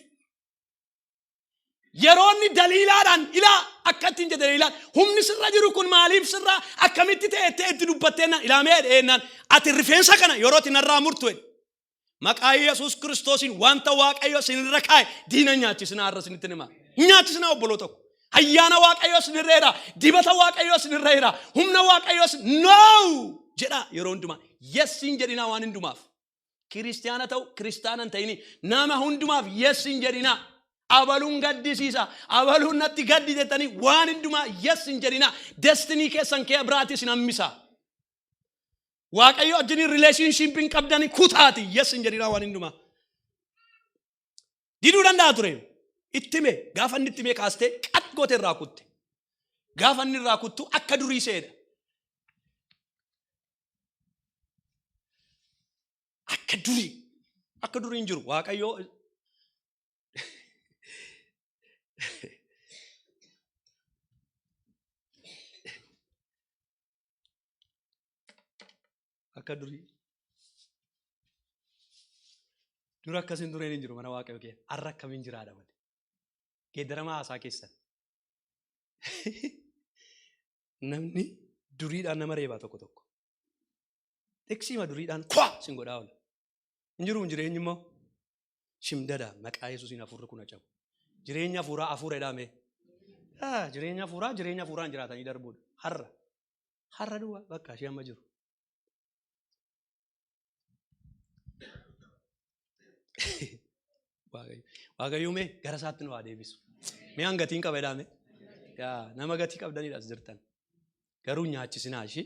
Yeroo inni Daliilaadhaan ilaa akka ittiin jedhe Daliilaan humni sirra jiru kun maaliif sirra akkamitti ta'e ta'e itti dubbattee ilaamee dheenaan ati rifeensa kana yeroo itti narraa murtu jedhe. Maqaa Yesuus Kiristoosiin wanta Waaqayyo isinirra kaa'e diina nyaachisinaa har'a isinitti hima. Nyaachisinaa obboloota ko. Ayyaana Waaqayyo isinirra jira. Dibata Waaqayyo isinirra jira. Humna Waaqayyo isin no jedha yeroo hundumaa. Yes hin jedhinaa waan hundumaaf. Kiristiyaana ta'u kiristaana hin ta'ini nama hundumaaf yes hin jedhinaa. Abaluun gaddisiisa. Abaluun natti gaddi jettanii waan hundumaa yes hin jedhinaa. Destiny keessan kee biraatti isin hammisa. Waaqayyo wajjiniin relationship hin qabdani kutaati yes hin jedhinaa waan hundumaa. Diduu danda'a ture. Itti hime gaafa inni itti hime kaastee qat goote irraa kutte. Gaafa inni irraa kuttu akka durii seedha. Akka durii akka durii hin jiru Waaqayyo Akka durii. Dura akkasiin dureen hin jiru mana waaqayyo kee. Har'a akkamiin jiraadha malee. Geeddaramaa haasaa keessan. Namni duriidhaan nama reebaa tokko tokko. Xiqsiima duriidhaan kwaa sin godhaa oola. Hin jiru hin jireenyi immoo. Shimdada maqaa Yesuusiin hafuurri kun hacabu. Jireenya hafuuraa hafuura jedhame. Jireenya hafuuraa jireenya hafuuraan jiraatanii darbuudha. Har'a. Har'a duwwaa bakka ishee amma jiru. Waaqayyo mee gara isaatti nu haa deebisu. Mee an gatiin qaba jedhame. Yaa nama gatii qabdanidha as jirtan. Garuu nyaachisinaa ishee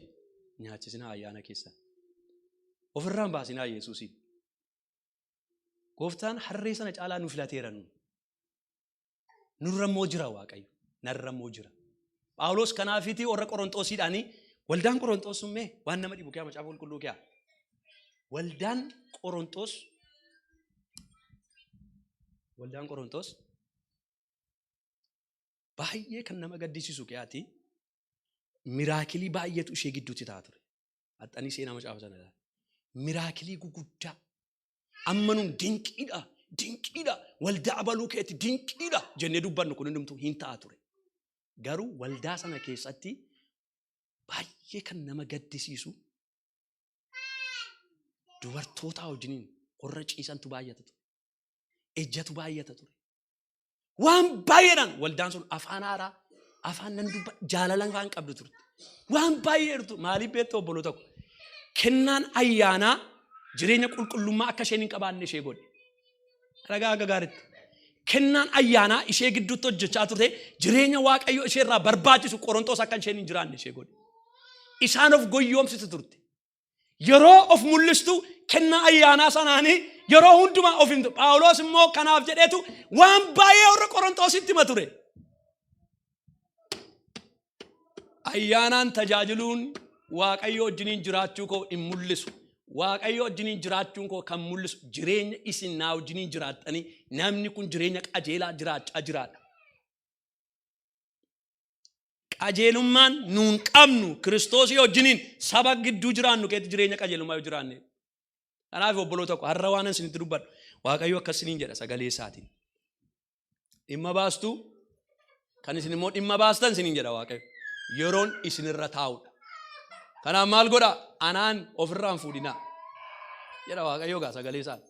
nyaachisinaa ayyaana keessan. Ofirraan baasinaa Yesuusiin. Gooftaan harree sana caalaa nu filateera nu. Nurra immoo jira Waaqayyo. Narra immoo jira. Phaawulos kanaafiitii warra Qoronxoosiidhaanii waldaan Qoronxoos sun mee waan nama dhibu kiyaa macaafa qulqulluu kiyaa. Waldaan Qoronxoos waldaan Qoronxoos baay'ee kan nama gaddisiisu kiyaati miraakilii baay'eetu ishee gidduutti ta'a ture. Haxxanii seenaa macaafa sana ilaala. Miraakilii guguddaa Amma nun dinqiidha, dinqiidha, waldaa abaluu keetti dinqiidha jennee dubbannu kun hundumtuu hin ta'a ture. Garuu waldaa sana keessatti baay'ee kan nama gaddisiisu dubartootaa wajjiniin warra ciisantu baay'ata ture. Ejjatu baay'ata ture. Waan baay'eedhaan waldaan sun afaan haaraa, afaan nan dubba jaalala afaan qabdu turte. Waan baay'eetu maaliif beektu obboloota ko. Kennaan ayyaanaa jireenya qulqullummaa akka isheen hin qabaanne ishee godhe. Ragaa akka gaariitti. Kennaan ayyaanaa ishee gidduutti hojjechaa turte jireenya Waaqayyo ishee irraa barbaachisu Qorontoos akka isheen hin jiraanne ishee godhe. Isaan of goyyoomsitu turte. Yeroo of mul'istu kennaa ayyaanaa sanaanii yeroo hundumaa of himtu. Phaawulos immoo kanaaf jedheetu waan baay'ee warra Qorontoositti hima ture. Ayyaanaan tajaajiluun Waaqayyo wajjiniin jiraachuu koo hin mul'isu. Waaqayyo wajjiniin jiraachuun koo kan mul'isu jireenya isin naa wajjiniin jiraattanii namni kun jireenya qajeelaa jiraachaa jiraadha. Qajeelummaan nuun qabnu Kiristoosii wajjiniin saba gidduu jiraannu keetti jireenya qajeelummaa yoo jiraanne. Kanaaf obboloota koo har'a waan isinitti dubbadhu Waaqayyo akkas isiniin jedha sagalee isaatiin. Dhimma baastuu kan isin immoo dhimma baastan isiniin jedha Waaqayyo. Yeroon isinirra taa'udha. Kanaaf maal godha? Anaan ofirraan fuudhinaa. Jedha Waaqayyo gaa sagalee isaan.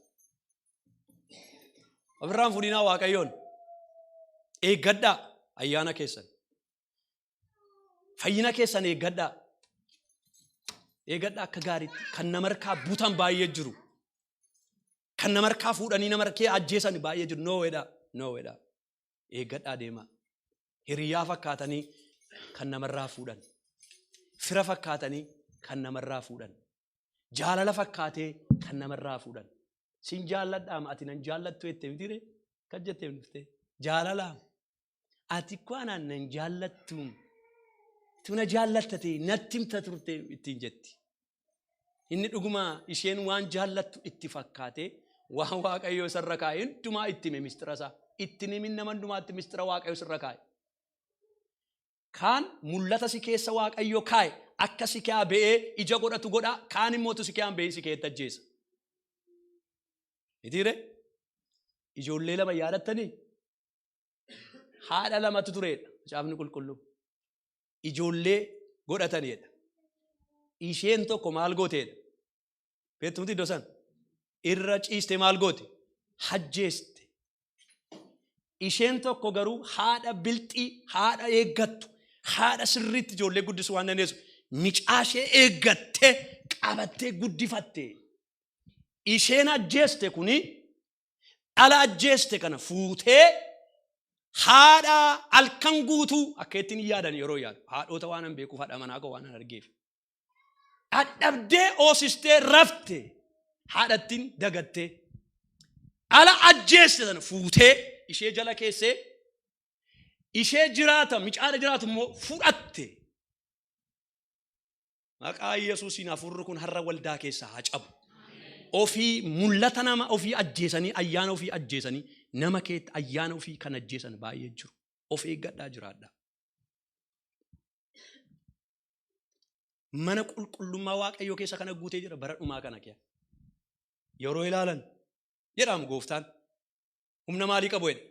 Ofirraan fuudhinaa Waaqayyoon. Eeggadhaa ayyaana keessan. Fayyina keessan eeggadhaa. Eeggadhaa akka gaariitti kan nama harkaa butan baay'ee jiru. Kan nama harkaa fuudhanii nama harkee ajjeesan baay'ee jiru. Nooweedha. Nooweedha. Eeggadhaa deemaa. Hiriyaa fakkaatanii kan namarraa fuudhan. Fira fakkaatanii kan namarraa fuudhan. Jaalala fakkaatee kan namarraa fuudhan. Sin jaalladhaam ati nan jaallattu jette mitiire? Kan jettee dhuftee? Jaalalaam. Ati koo anaan nan jaallattuum. Tu na jaallatta ta'e natti himta turte ittiin jetti. Inni dhuguma isheen waan jaallattu itti fakkaatee waan Waaqayyo isarra kaa'e hundumaa itti hime mistira isaa. Itti himin nama hundumaatti mistira Waaqayyo sirra kaa'e. Kaan mul'ata si keessa Waaqayyo kaa'e Akka si kee ba'ee ija godhatu godha. Kaan immoo tu si kee ba'ee si keetti ajjeesa. Mitiire? Ijoollee lama yaadattanii? Haadha lamatu tureedha. Macaafni qulqulluu. Ijoollee godhataniidha. Isheen tokko maal gooteedha? Beektumti iddoo sana? Irra ciiste maal goote? Hajjeeste. Isheen tokko garuu haadha bilxii, haadha eeggattu, haadha sirriitti ijoollee guddisuu waan dandeessu micaa ishee eeggattee qabattee guddifatte. Isheen ajjeeste kuni dhala ajjeeste kana fuutee haadha halkan guutuu akka ittiin hin yaadan yeroo yaadu haadhota waan an beekuuf haadha manaa koo waan an argeef. Dhadhabdee oosistee rafte haadhattiin dagattee dhala ajjeeste sana fuutee ishee jala keessee ishee jiraata micaadha jiraatu immoo fudhatte. Maqaa Yesuusiin hafuurri kun har'a waldaa keessaa haa cabu. Ofii mul'ata nama ofii ajjeesanii ayyaana ofii ajjeesanii nama keetti ayyaana ofii kan ajjeesan baay'ee jiru. Of eeggadhaa jiraadhaa. Mana qulqullummaa Waaqayyoo keessa kana guutee jira bara dhumaa kana kee. Yeroo ilaalan jedhamu gooftaan humna maalii qabu jedhe?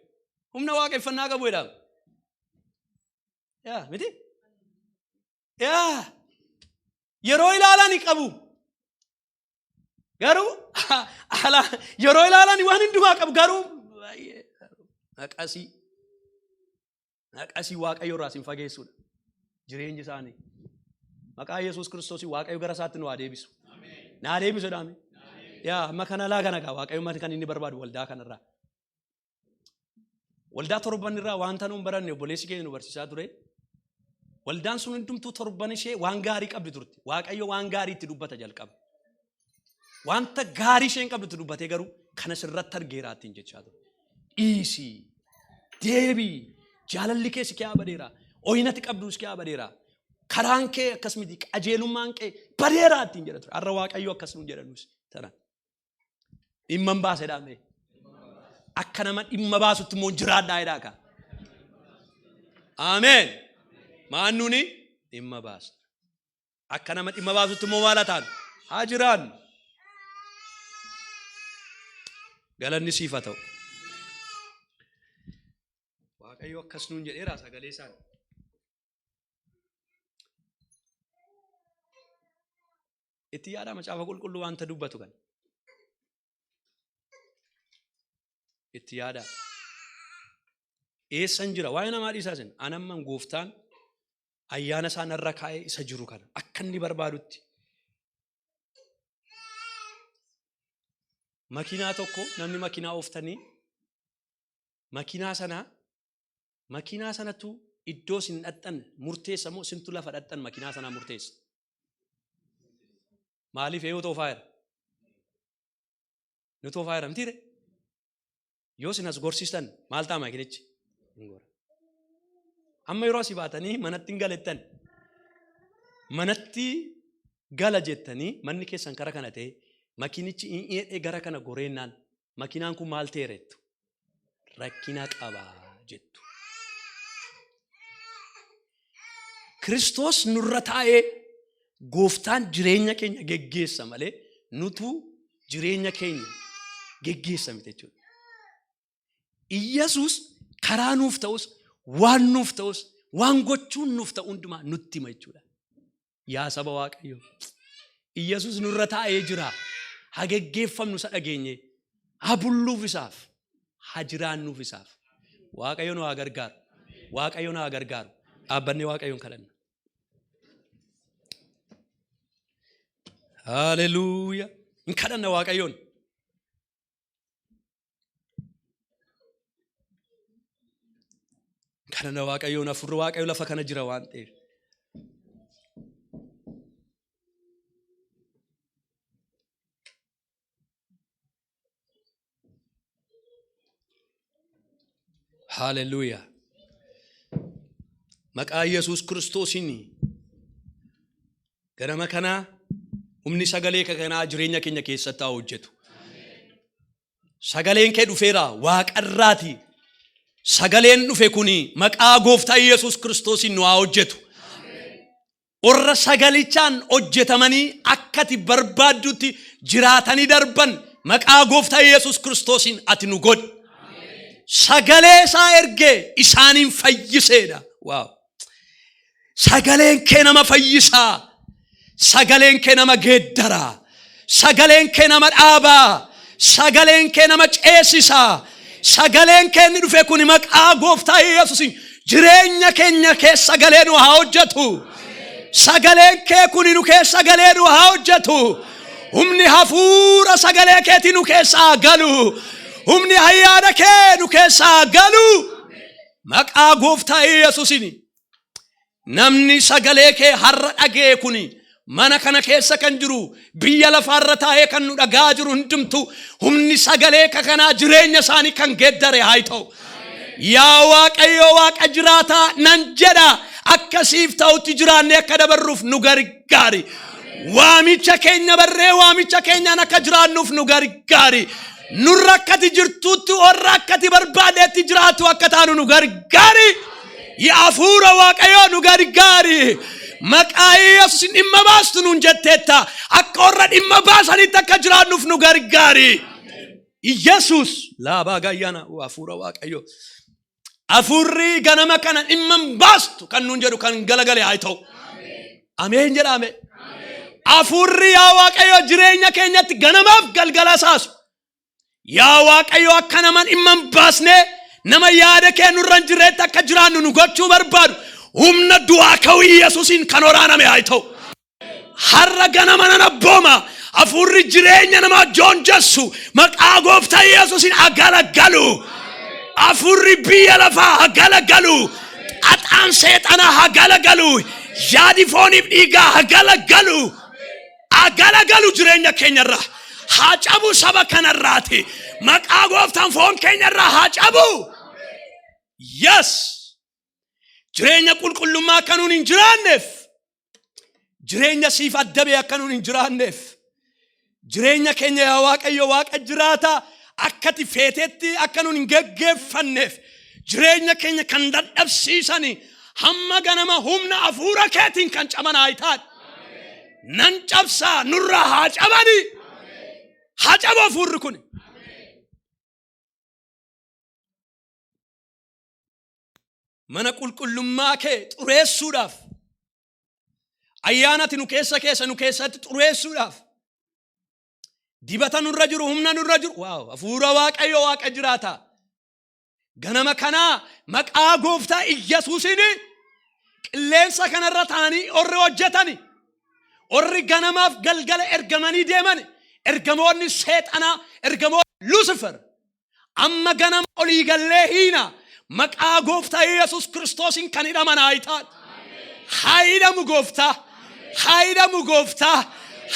Humna waaqeffannaa qabu jedhama. Yaa miti? Yaa yeroo ilaalan qabu. Garuu yeroo ilaalan waan hundumaa qabu garuu baay'ee naqasii naqasii Waaqayyo irraa sin fageessuudha. Jireenyi isaanii. Maqaa Yesuus Kiristoosii Waaqayyo gara isaatti nu haa deebisu. Naa deebisu jedhame. Yaa amma kana laa kana gaa Waaqayyo kan inni barbaadu waldaa kanarraa. Waldaa torban irraa wanta nuun baranne obboleessi keenya nu barsiisaa ture. Waldaan sun hundumtuu torban ishee waan gaarii qabdi turte. Waaqayyo waan gaarii itti dubbata jalqaba. Wanta gaarii isheen qabdu itti dubbatee garuu kana sirratti argeeraa ittiin jechaa ture. Dhiisii, deebii, jaalalli kee si kee badeera, ooyinati qabdu si kee badeera, karaan kee akkas miti, qajeelummaan kee badeeraa ittiin jedha ture. Har'a Waaqayyo akkas nuun jedha nus. Tana. Dhimma hin baase dhaame. Akka nama dhimma baasutti immoo jiraadhaa jedhaa kaa. Ameen. Maan nuni dhimma baasna. Akka nama dhimma baasutti immoo maal haa taanu? Haa jiraannu. Galanni siif haa ta'u. Waaqayyo akkas nuun jedheera sagalee isaan. Itti yaadaa macaafa qulqulluu wanta dubbatu kana. Itti yaadaa. Eessan jira? Waa'ee namaa dhiisaa isin. Anamman gooftaan ayyaana isaa narra kaa'ee isa jiru kana akka inni barbaadutti. Makiinaa tokko namni makiinaa ooftanii makiinaa sanaa makiinaa sanatu iddoo isin dhaqxan murteessa moo isintu lafa dhaqxan makiinaa sanaa murteessa? Maaliif eeyoo toofaa jira? Nu toofaa jira mitiire? Yoo isin as gorsiistan maal ta'a makiinichi? Hin gora. Amma yeroo asii baatanii manatti hin galettan manatti gala jettanii manni keessan kara kana ta'e makiinichi hin dhiyeedhee gara kana goreennaan makiinaan kun maal ta'eera jettu? Rakkina qaba jettu. Kiristoos nurra taa'ee gooftaan jireenya keenya geggeessa malee nutu jireenya keenya geggeessa miti jechuudha. Iyyasuus karaa nuuf ta'us waan nuuf ta'us waan gochuun nuuf ta'u hundumaa nutti hima jechuudha. Yaa saba Waaqayyoo. Iyyasuus nurra taa'ee jira. Haa geggeeffamnu isa dhageenye. Haa bulluuf isaaf. Haa jiraannuuf isaaf. Waaqayyo nu haa gargaaru. Waaqayyo nu haa gargaaru. Dhaabbannee Waaqayyoon kadhanna. Haleluuya. Hin kadhanna Waaqayyoon. Kadhanna Waaqayyoon hafuurri Waaqayyo lafa kana jira waan ta'eef. Haleluuyaa. Maqaa Yesuus Kiristoosiin ganama kana humni sagalee kanaa jireenya keenya keessatti haa hojjetu. Sagaleen kee dhufeera waaqarraati. Sagaleen dhufe kuni maqaa gooftaa Yesuus Kiristoosiin nu haa hojjetu. Warra sagalichaan hojjetamanii akkati barbaaddutti jiraatanii darban maqaa gooftaa Yesuus Kiristoosiin ati nu godhi. Sagalee isaa ergee isaaniin fayyiseedha. Waaw. Sagaleen kee nama fayyisaa. Sagaleen kee nama geeddaraa. Sagaleen kee nama dhaabaa. Sagaleen kee nama ceesisaa. Sagaleen kee inni dhufe kun maqaa gooftaa Yesuusiin jireenya keenya keessa galee nu haa hojjetu. Sagaleen kee kun nu keessa galee nu haa hojjetu. Humni hafuura sagalee keetii nu keessa haa galu. Humni ayyaana kee nu keessa haa galu. Maqaa gooftaa Yesuusiin namni sagalee kee har'a dhaga'e kun mana kana keessa kan jiru biyya lafaarra taa'ee kan nu dhagaa jiru hundumtu humni sagalee kanaa jireenya isaanii kan geeddare haa ta'u. Yaa Waaqayyo Waaqa jiraataa nan jedha akka siif ta'utti jiraannee akka dabarruuf nu gargaari. Waamicha keenya barree waamicha keenyaan akka jiraannuuf nu gargaari. Nurra akkati jirtutti warra akkati barbaadeetti jiraatu akka taanu nu gargaari. Yaa hafuura Waaqayyoo nu gargaari. Maqaa Yesuusin dhimma baastu nuun jetteetta. Akka warra dhimma baasanitti akka jiraannuuf nu gargaari. Yesuus laabaa gayyaana hafuura Waaqayyoo. Hafuurri ganama kana dhimma hin baastu kan nuun jedhu kan galagale haa ta'u. Ameen jedhame. Hafuurri yaa Waaqayyo jireenya keenyatti ganamaaf galgala saasu. Yaa Waaqayyo akka nama dhimma hin baasne nama yaada kee nurra hin jirreetti akka jiraannu nu gochuu barbaadu humna du'aa ka'uu Yesuusiin kan waraaname haa ta'u. Har'a ganama nan abbooma hafuurri jireenya namaa joonjessu maqaa gooftaa Yesuusiin haa galagalu. Hafuurri biyya lafaa haa galagalu. Xaxaan seexanaa haa galagalu. Yaadi fooniif dhiigaa haa galagalu. Haa galagalu jireenya keenyarraa. Haa cabu saba kanarraati. Maqaa gooftaan foon keenyarraa haa cabu. Yes. Jireenya qulqullummaa akka nuun hin jiraanneef. Jireenya siif adda ba'e akka nuun hin jiraanneef. Jireenya keenya yaa Waaqayyo Waaqa jiraataa akkati feetetti akka nuun hin geggeeffanneef. Jireenya keenya kan dadhabsiisani hamma ganama humna hafuura keetiin kan caban haa ta'an. Nan cabsaa nurraa haa cabani. Haa cabu hafuurri kun. Mana qulqullummaa kee xureessuudhaaf ayyaana ati nu keessa keessa nu keessatti xureessuudhaaf dibata nurra jiru humna nurra jiru waaw hafuura Waaqayyo Waaqa jiraata ganama kanaa maqaa gooftaa Iyyasuusiin qilleensa kanarra ta'anii orri hojjetani orri ganamaaf galgala ergamanii deeman ergamoonni seexanaa ergamoonni Lucifer amma ganama olii gallee hiina maqaa gooftaa Yesuus Kiristoosiin kan hidhaman haa ta'an. Haa hidhamu gooftaa. Haa hidhamu gooftaa.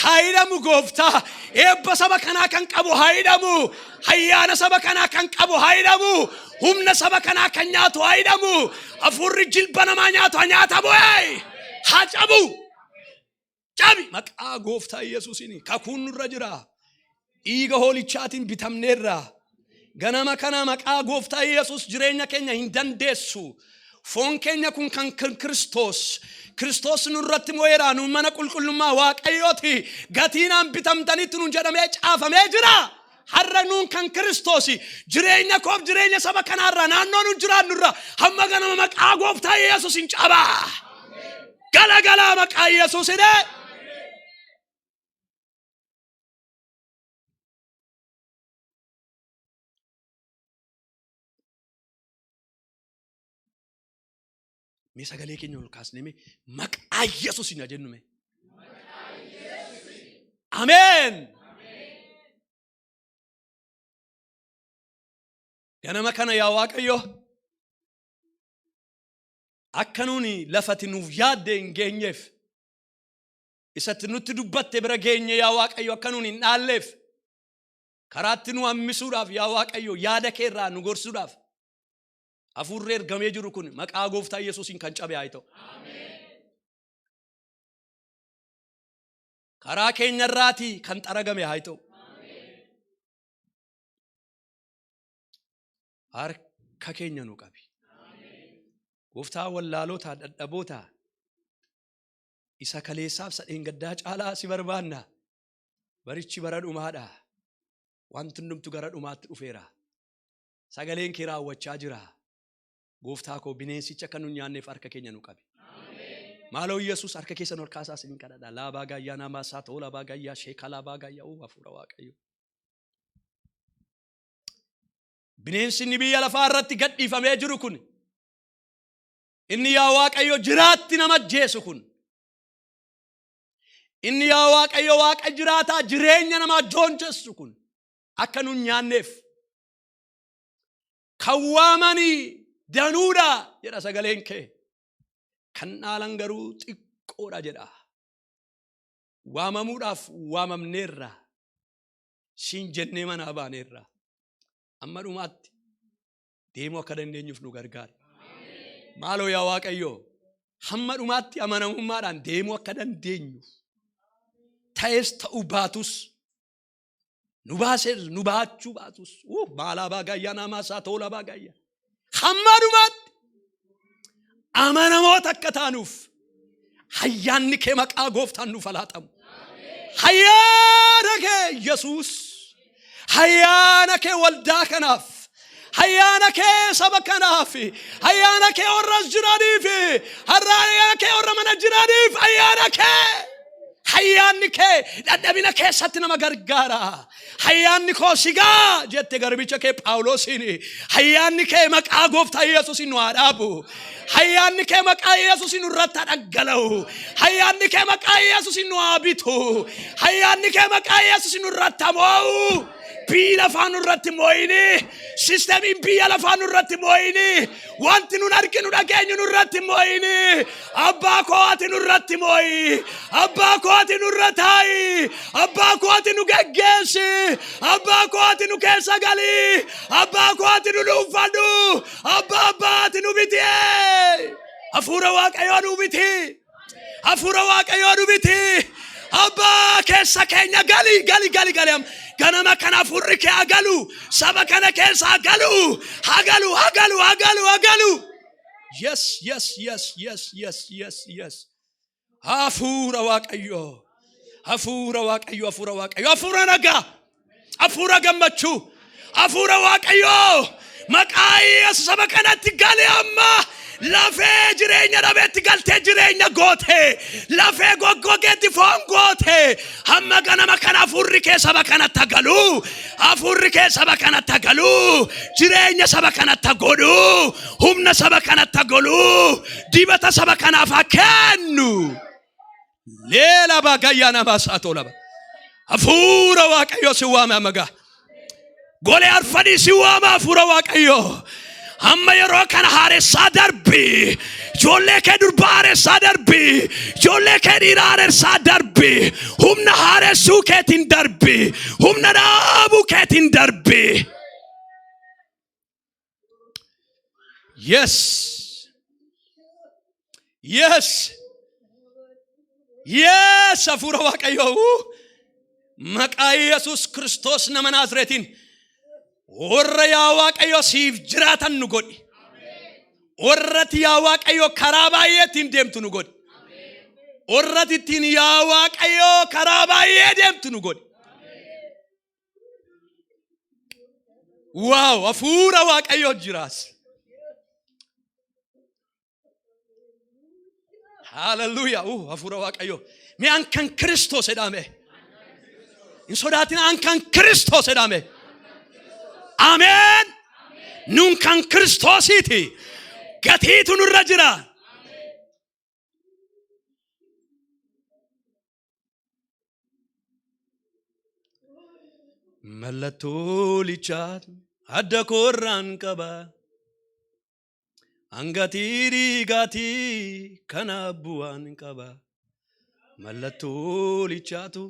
Haa hidhamu gooftaa. Eebba saba kanaa kan qabu haa hidhamu. Ayyaana saba kanaa kan qabu haa hidhamu. Humna saba kanaa kan nyaatu haa hidhamu. Hafuurri jilba namaa nyaatu haa nyaatamu. Haa cabu. Cabi maqaa gooftaa Yesuusiin kakuun nurra jira. Dhiiga hoolichaatiin bitamneerra. Ganama kana maqaa gooftaa Yesuus jireenya keenya hin dandeessu. Foon keenya kun kan Kiristoos. Kiristoos nurratti mo'eera. Nu mana qulqullummaa Waaqayyooti. Gatiinaan bitamtanitti nuun jedhamee caafamee jira. Har'a nuun kan Kiristoos jireenya koof jireenya saba kanaarraa naannoo nuun jiraannurraa hamma ganama maqaa gooftaa Yesuus hin cabaa. Galagalaa maqaa Yesuus hidhee. Mee sagalee keenya ol kaasnee mee maqaa Yesuusiin haa jennu mee. Ameen. Ganama kana yaa Waaqayyo akka nuuni lafati nuuf yaadde hin geenyeef isatti nutti dubbatte bira geenye yaa Waaqayyo akka nuuni hin dhaalleef karaatti nu hammisuudhaaf yaa Waaqayyo yaada keerraa nu gorsuudhaaf hafuurri ergamee jiru kun maqaa gooftaa Yesuusiin kan cabe haa ta'u. Karaa keenyarraatii kan xaragame haa ta'u. Harka keenya nu qabi. Gooftaa wallaalota dadhaboota Isa kaleessaaf isa dheengaddaa caalaa si barbaanna. Barichi bara dhumaadha. Wanti hundumtu gara dhumaatti dhufeera. Sagaleen kee raawwachaa jira. Gooftaa koo, bineensicha akka nu hin nyaanneef harka keenya nu qabi. Maaloo Yesuus, harka keessan ol kaasaa isiniin kadhadha. Laabaa gaayyaa namaa isaa ta'uu laabaa gaayyaa sheekaa laabaa gaayyaa uu hafuura Waaqayyo. Bineensi inni biyya lafaa irratti gadhiifamee jiru kun, inni yaa Waaqayyo jiraatti nama ajjeesu kun, inni yaa Waaqayyo Waaqa jiraataa jireenya namaa joonjessu kun akka nu hin nyaanneef, kan waamanii danuudha jedha sagaleen kee. Kan dhaalan garuu xiqqoodha jedha. Waamamuudhaaf waamamneerra. Siin jennee manaa baaneerra. Amma dhumaatti deemuu akka dandeenyuuf nu gargaari. Maaloo yaa Waaqayyo, hamma dhumaatti amanamummaadhaan deemuu akka dandeenyuuf, ta'es ta'uu baatus, nu baases nu baachuu baatus, maalaa baagayyaa namaa isaa tola baagayyaa, hamma dhumaatti amanamoota akka taanuuf ayyaanni kee maqaa gooftaan nuuf haa laatamu. Ayyaana kee Yesuus, ayyaana kee waldaa kanaaf, ayyaana kee saba kanaaf, ayyaana kee warra as jiraniif, ayyaana kee warra mana jiraniif, ayyaana kee. Ayyaanni kee dadhabina keessatti nama gargaara. Ayyaanni koo sigaa jette garbicha kee Phaawulosiin. Ayyaanni kee maqaa gooftaa Yesuusiin nu haa dhaabu. Ayyaanni kee maqaa Yesuusiin nurratti haa dhangala'u. Ayyaanni kee maqaa Yesuusiin nu haa bitu. Ayyaanni kee maqaa Yesuusiin nurratti haa mo'u. Biyyi lafaa nurratti mo'ini. Sistemiin biyya lafaa nurratti mo'ini. Wanti nun arginu dhageenyu nurratti mo'ini. Abbaa koo, ati nurratti mo'i. Abbaa koo, ati nurra taa'i. Abbaa koo, ati nu geggeessi. Abbaa koo, ati nu keessa gali. Abbaa koo, ati nu dhuunfadhu. Abbaa, abbaa, ati nu biti. Hafuura Waaqayyoo nu biti. Hafuura Waaqayyoo nu biti. Abbaa, keessa keenya gali, gali, gali, gali. Ganama kana hafuurri kee haa galu. Saba kana keessa haa galu. Haa galu, haa galu, haa galu, haa galu. Yes. Hafuura Waaqayyoo. Hafuura Waaqayyoo, hafuura Waaqayyoo, hafuura nagaa, hafuura gammachuu, hafuura Waaqayyoo. Maqaa Yesuus saba kanatti gali amma. Lafee jireenya dhabeetti galtee jireenya goote. Lafee goggogeetti foon goote. Hamma ganama kana hafuurri kee saba kanatti haa galu. Hafuurri kee saba kanatti haa galu. Jireenya saba kanatti haa godhu. Humna saba kanatti haa godhu. Dibata saba kanaaf haa kennu. Leela baagayyaa namaa isaa tola. Hafuura Waaqayyoo si waame amma gaa. Golee arfanii si waama hafuura Waaqayyoo. Amma yeroo kana haaressaa darbi. Ijoollee kee durbaa haaressaa darbi. Ijoollee kee dhiiraa haaressaa darbi. Humna haaressuu keetiin darbi. Humna dhaabuu keetiin darbi. Yes. Yes. Yes, hafuura Waaqayyoo. Maqaa Yesuus Kiristoos nama Naazreetiin warra yaa Waaqayyo siif jiraatan nu godhi. Warratti yaa Waaqayyo karaa baay'ee ittiin deemtu nu godhi. Warratti ittiin yaa Waaqayyo karaa baay'ee deemtu nu godhi. Wow, hafuura Waaqayyo jiraas. Hallelujah. Hafuura Waaqayyo. Mee an kan Kiristoos jedhame. Hin sodaatin, an kan Kiristoos jedhame. Ameen. Nun kan Kiristoosiiti. Gatiitu nurra jira. Mallattoo lichaa adda koorraan qaba. Hangatii dhiigaatii kana bu'aan qaba. Mallattoo lichaatu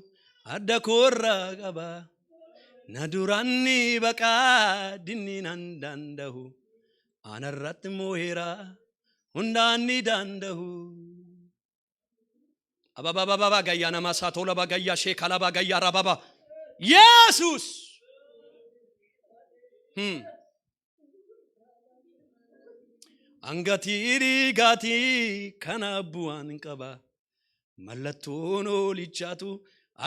adda koorraa qaba. Na duraan ni baqaa, dinni nan danda'u. Anarratti moo'eera, hundaan ni danda'u. Ababababa gayyaa namaa saatoola bagayyaa sheekala bagayyaa rababa. Yesus! Hangatii dhiigaatii kana bu'aan qaba. Mallattoon hoolichaatu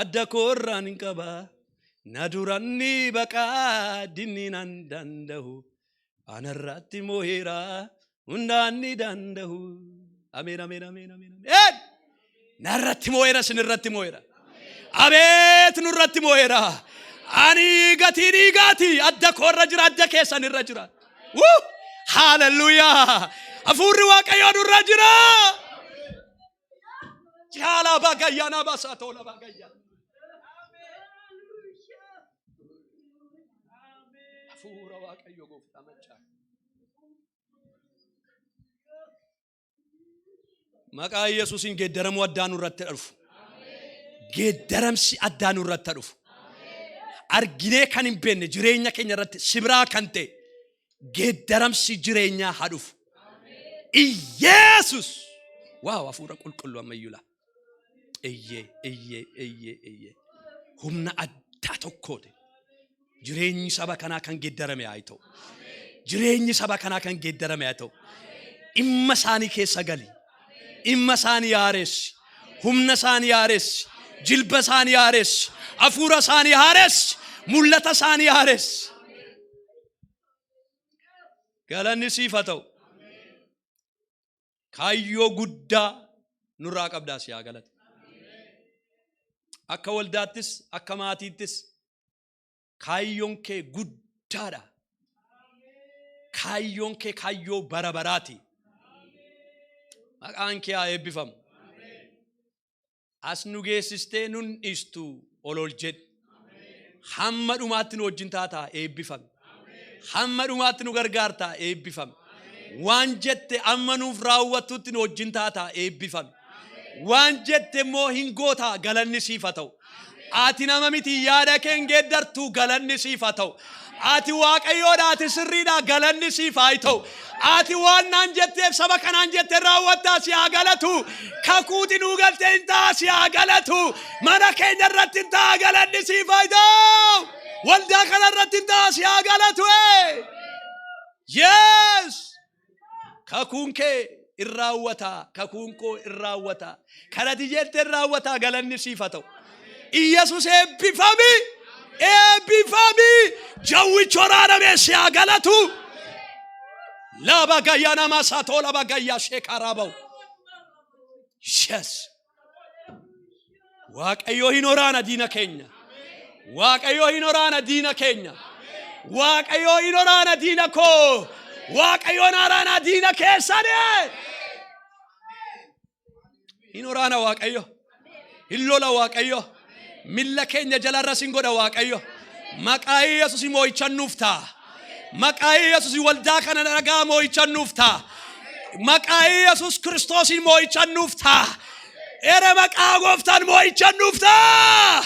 adda koorraan hin qaba. Na duraan ni baqaa dinni nan danda'u. Anarratti moo'eera hundaan ni danda'u. Ameen, ameen, ameen, ameen, ameen. Narratti moo'eera, sinirratti moo'eera. Abeet, nurratti moo'eera. Ani gatii dhiigaati adda koorra jira, adda keessan irra jira. Wuu! Haalelluuyaa! Hafuurri Waaqayyoo nurra jira. Caalaa baagayyaa naa baasaa tola baagayyaa. Hafuura Waaqayyoo gooftaa machaa. Maqaa Yesuusiin geeddaramuu addaa nurratti dhufu. Geeddaramsi addaa nurratti dhufu. Arginee kan hin beekne jireenya keenya irratti sibiraa kan ta'e geeddaramsi jireenyaa haa dhufu. Iyeesus! Waaw, hafuura qulqulluu ammayyuu laa. Eyyee, eyyee, eyyee, eyyee. Humna addaa tokkooti. Jireenyi saba kanaa kan geeddarame haa ta'u. Jireenyi saba kanaa kan geeddarame haa ta'u. Dhimma isaanii keessa gali. Dhimma isaanii haaressi. Humna isaanii haaressi. Jilba isaanii haaressi. Hafuura isaanii haaressi. Mul'ata isaanii haaressi. Galanni siif haa ta'u. Kaayyoo guddaa nurraa qabdaa, si haa galatu. Akka waldaattis akka maatiittis kaayyoon kee guddaadha. Kaayyoon kee kaayyoo bara baraati. Maqaan kee haa eebbifamu. As nu geessistee nun dhiistu, ol ol jedhi. Hamma dhumaatti nu wajjin taataa, eebbifami. Hamma dhumaatti nu gargaartaa, eebbifami. Waan jette amma nuuf raawwattutti nu wajjin taataa, eebbifami. Waan jette immoo hin gootaa, galanni siif haa ta'u. Ati nama miti, yaada kee hin geeddartu, galanni siif haa ta'u. Ati Waaqayyoodha, ati sirriidha, galanni siif haa ta'u. Ati waan naan jetteef saba kanaan jette raawwattaa, si haa galatu. Kakuuti nuu galtee hin ta'a, si haa galatu. Mana keenya irratti hin ta'a, galanni siif haa ta'u. Waldaa kana irratti hin ta'a, si haa galatu. Yes! Kakuun kee in raawwataa, kakuun koo in raawwataa. Kanati jette in raawwataa, galanni siif haa ta'u. Iyesus eebbifami! Eebbifami! Jawwichi waraaname si haa galatu. Laba gayyaa nama satoo laba gayyaa sheekaraaba'u. Yes. Waaqayyo hin waraana diina keenya. Waaqayyo hin waraana diina keenya. Waaqayyo hin waraana diina koo. Waaqayyo hin waraana diina keessanii. Hin waraana Waaqayyo. Hin lola Waaqayyo. Milla keenya jalarra sin godha Waaqayyo. Maqaa Yesuus moo'ichan nuuf ta'a. Maqaa Yesuus waldaa kana dhagaa moo'ichan nuuf ta'a. Maqaa Yesuus Kiristoosiin moo'ichan nuuf ta'a. Ere maqaa gooftaan moo'ichan nuuf ta'a.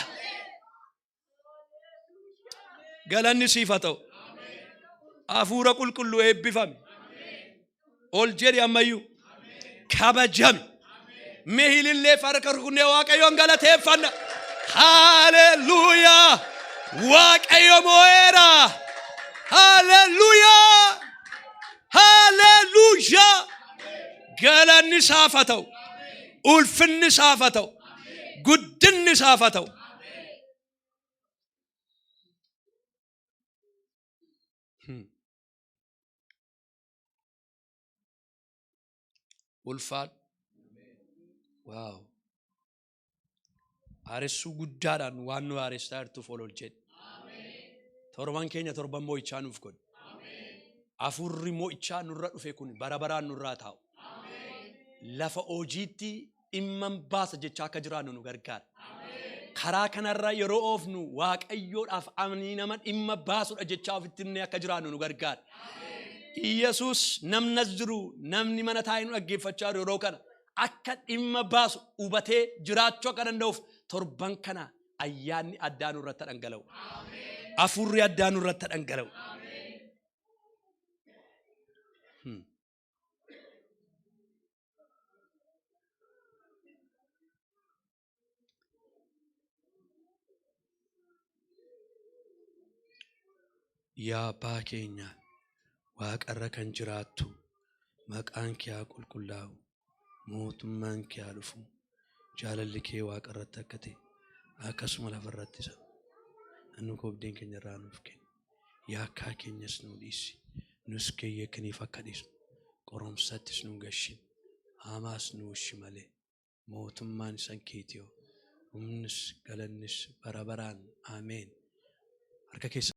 Galanni siif haa ta'u. Hafuura qulqulluu, eebbifami. Ol jedhi ammayyuu. Kabajami. Mee hilillee harka rukunnee Waaqayyoon galateeffanna. Haaleluyyaa! Waaqayyo moo'eera! Haaleluyyaa! Haaleluyyaa! Galanni isaaf haa ta'u. Ulfinni isaaf haa ta'u. Guddinni isaaf haa ta'u. Ulfaadhu. Waaw. Haaressuu guddaadhaan waan nu haaressaa jirtuuf ol ol jedhi. Torban keenya torban mo'ichaa nuuf godhi. Hafuurri mo'ichaa nurra dhufe kun bara baraan nurraa taa'u. Lafa hojiitti dhimman baasa jechaa akka jiraannu nu gargaara. Karaa kanarra yeroo oofnu Waaqayyoodhaaf amanii nama dhimma baasudha jechaa ofitti himnee akka jiraannu nu gargaara. Iyyasuus, namni as jiru, namni mana taa'ee nu dhaggeeffachaa jiru, yeroo kana akka dhimma baasu hubatee jiraachuu akka danda'uuf torban kana ayyaanni addaa nurratti dhangala'u. Hafuurri addaa nurratti dhangala'u. Yaa Abbaa keenya waaqarra kan jiraattu, maqaan kee haa qulqullaa'u, mootummaan kee haa dhufu, Jaalalli kee waaqa irratti akka ta'e akkasuma lafa irratti isa. Nu koobdeen keenya irraa nuuf kenni. Yaakkaa keenyas nu dhiisi. Nus keeyyakaniif akka dhiisnu. Qoromsattis nu gashin. Hamaas nu oolchi malee. Mootummaan isan keetiyoo. Humnis galannis bara baraan. Ameen. Harka keessa.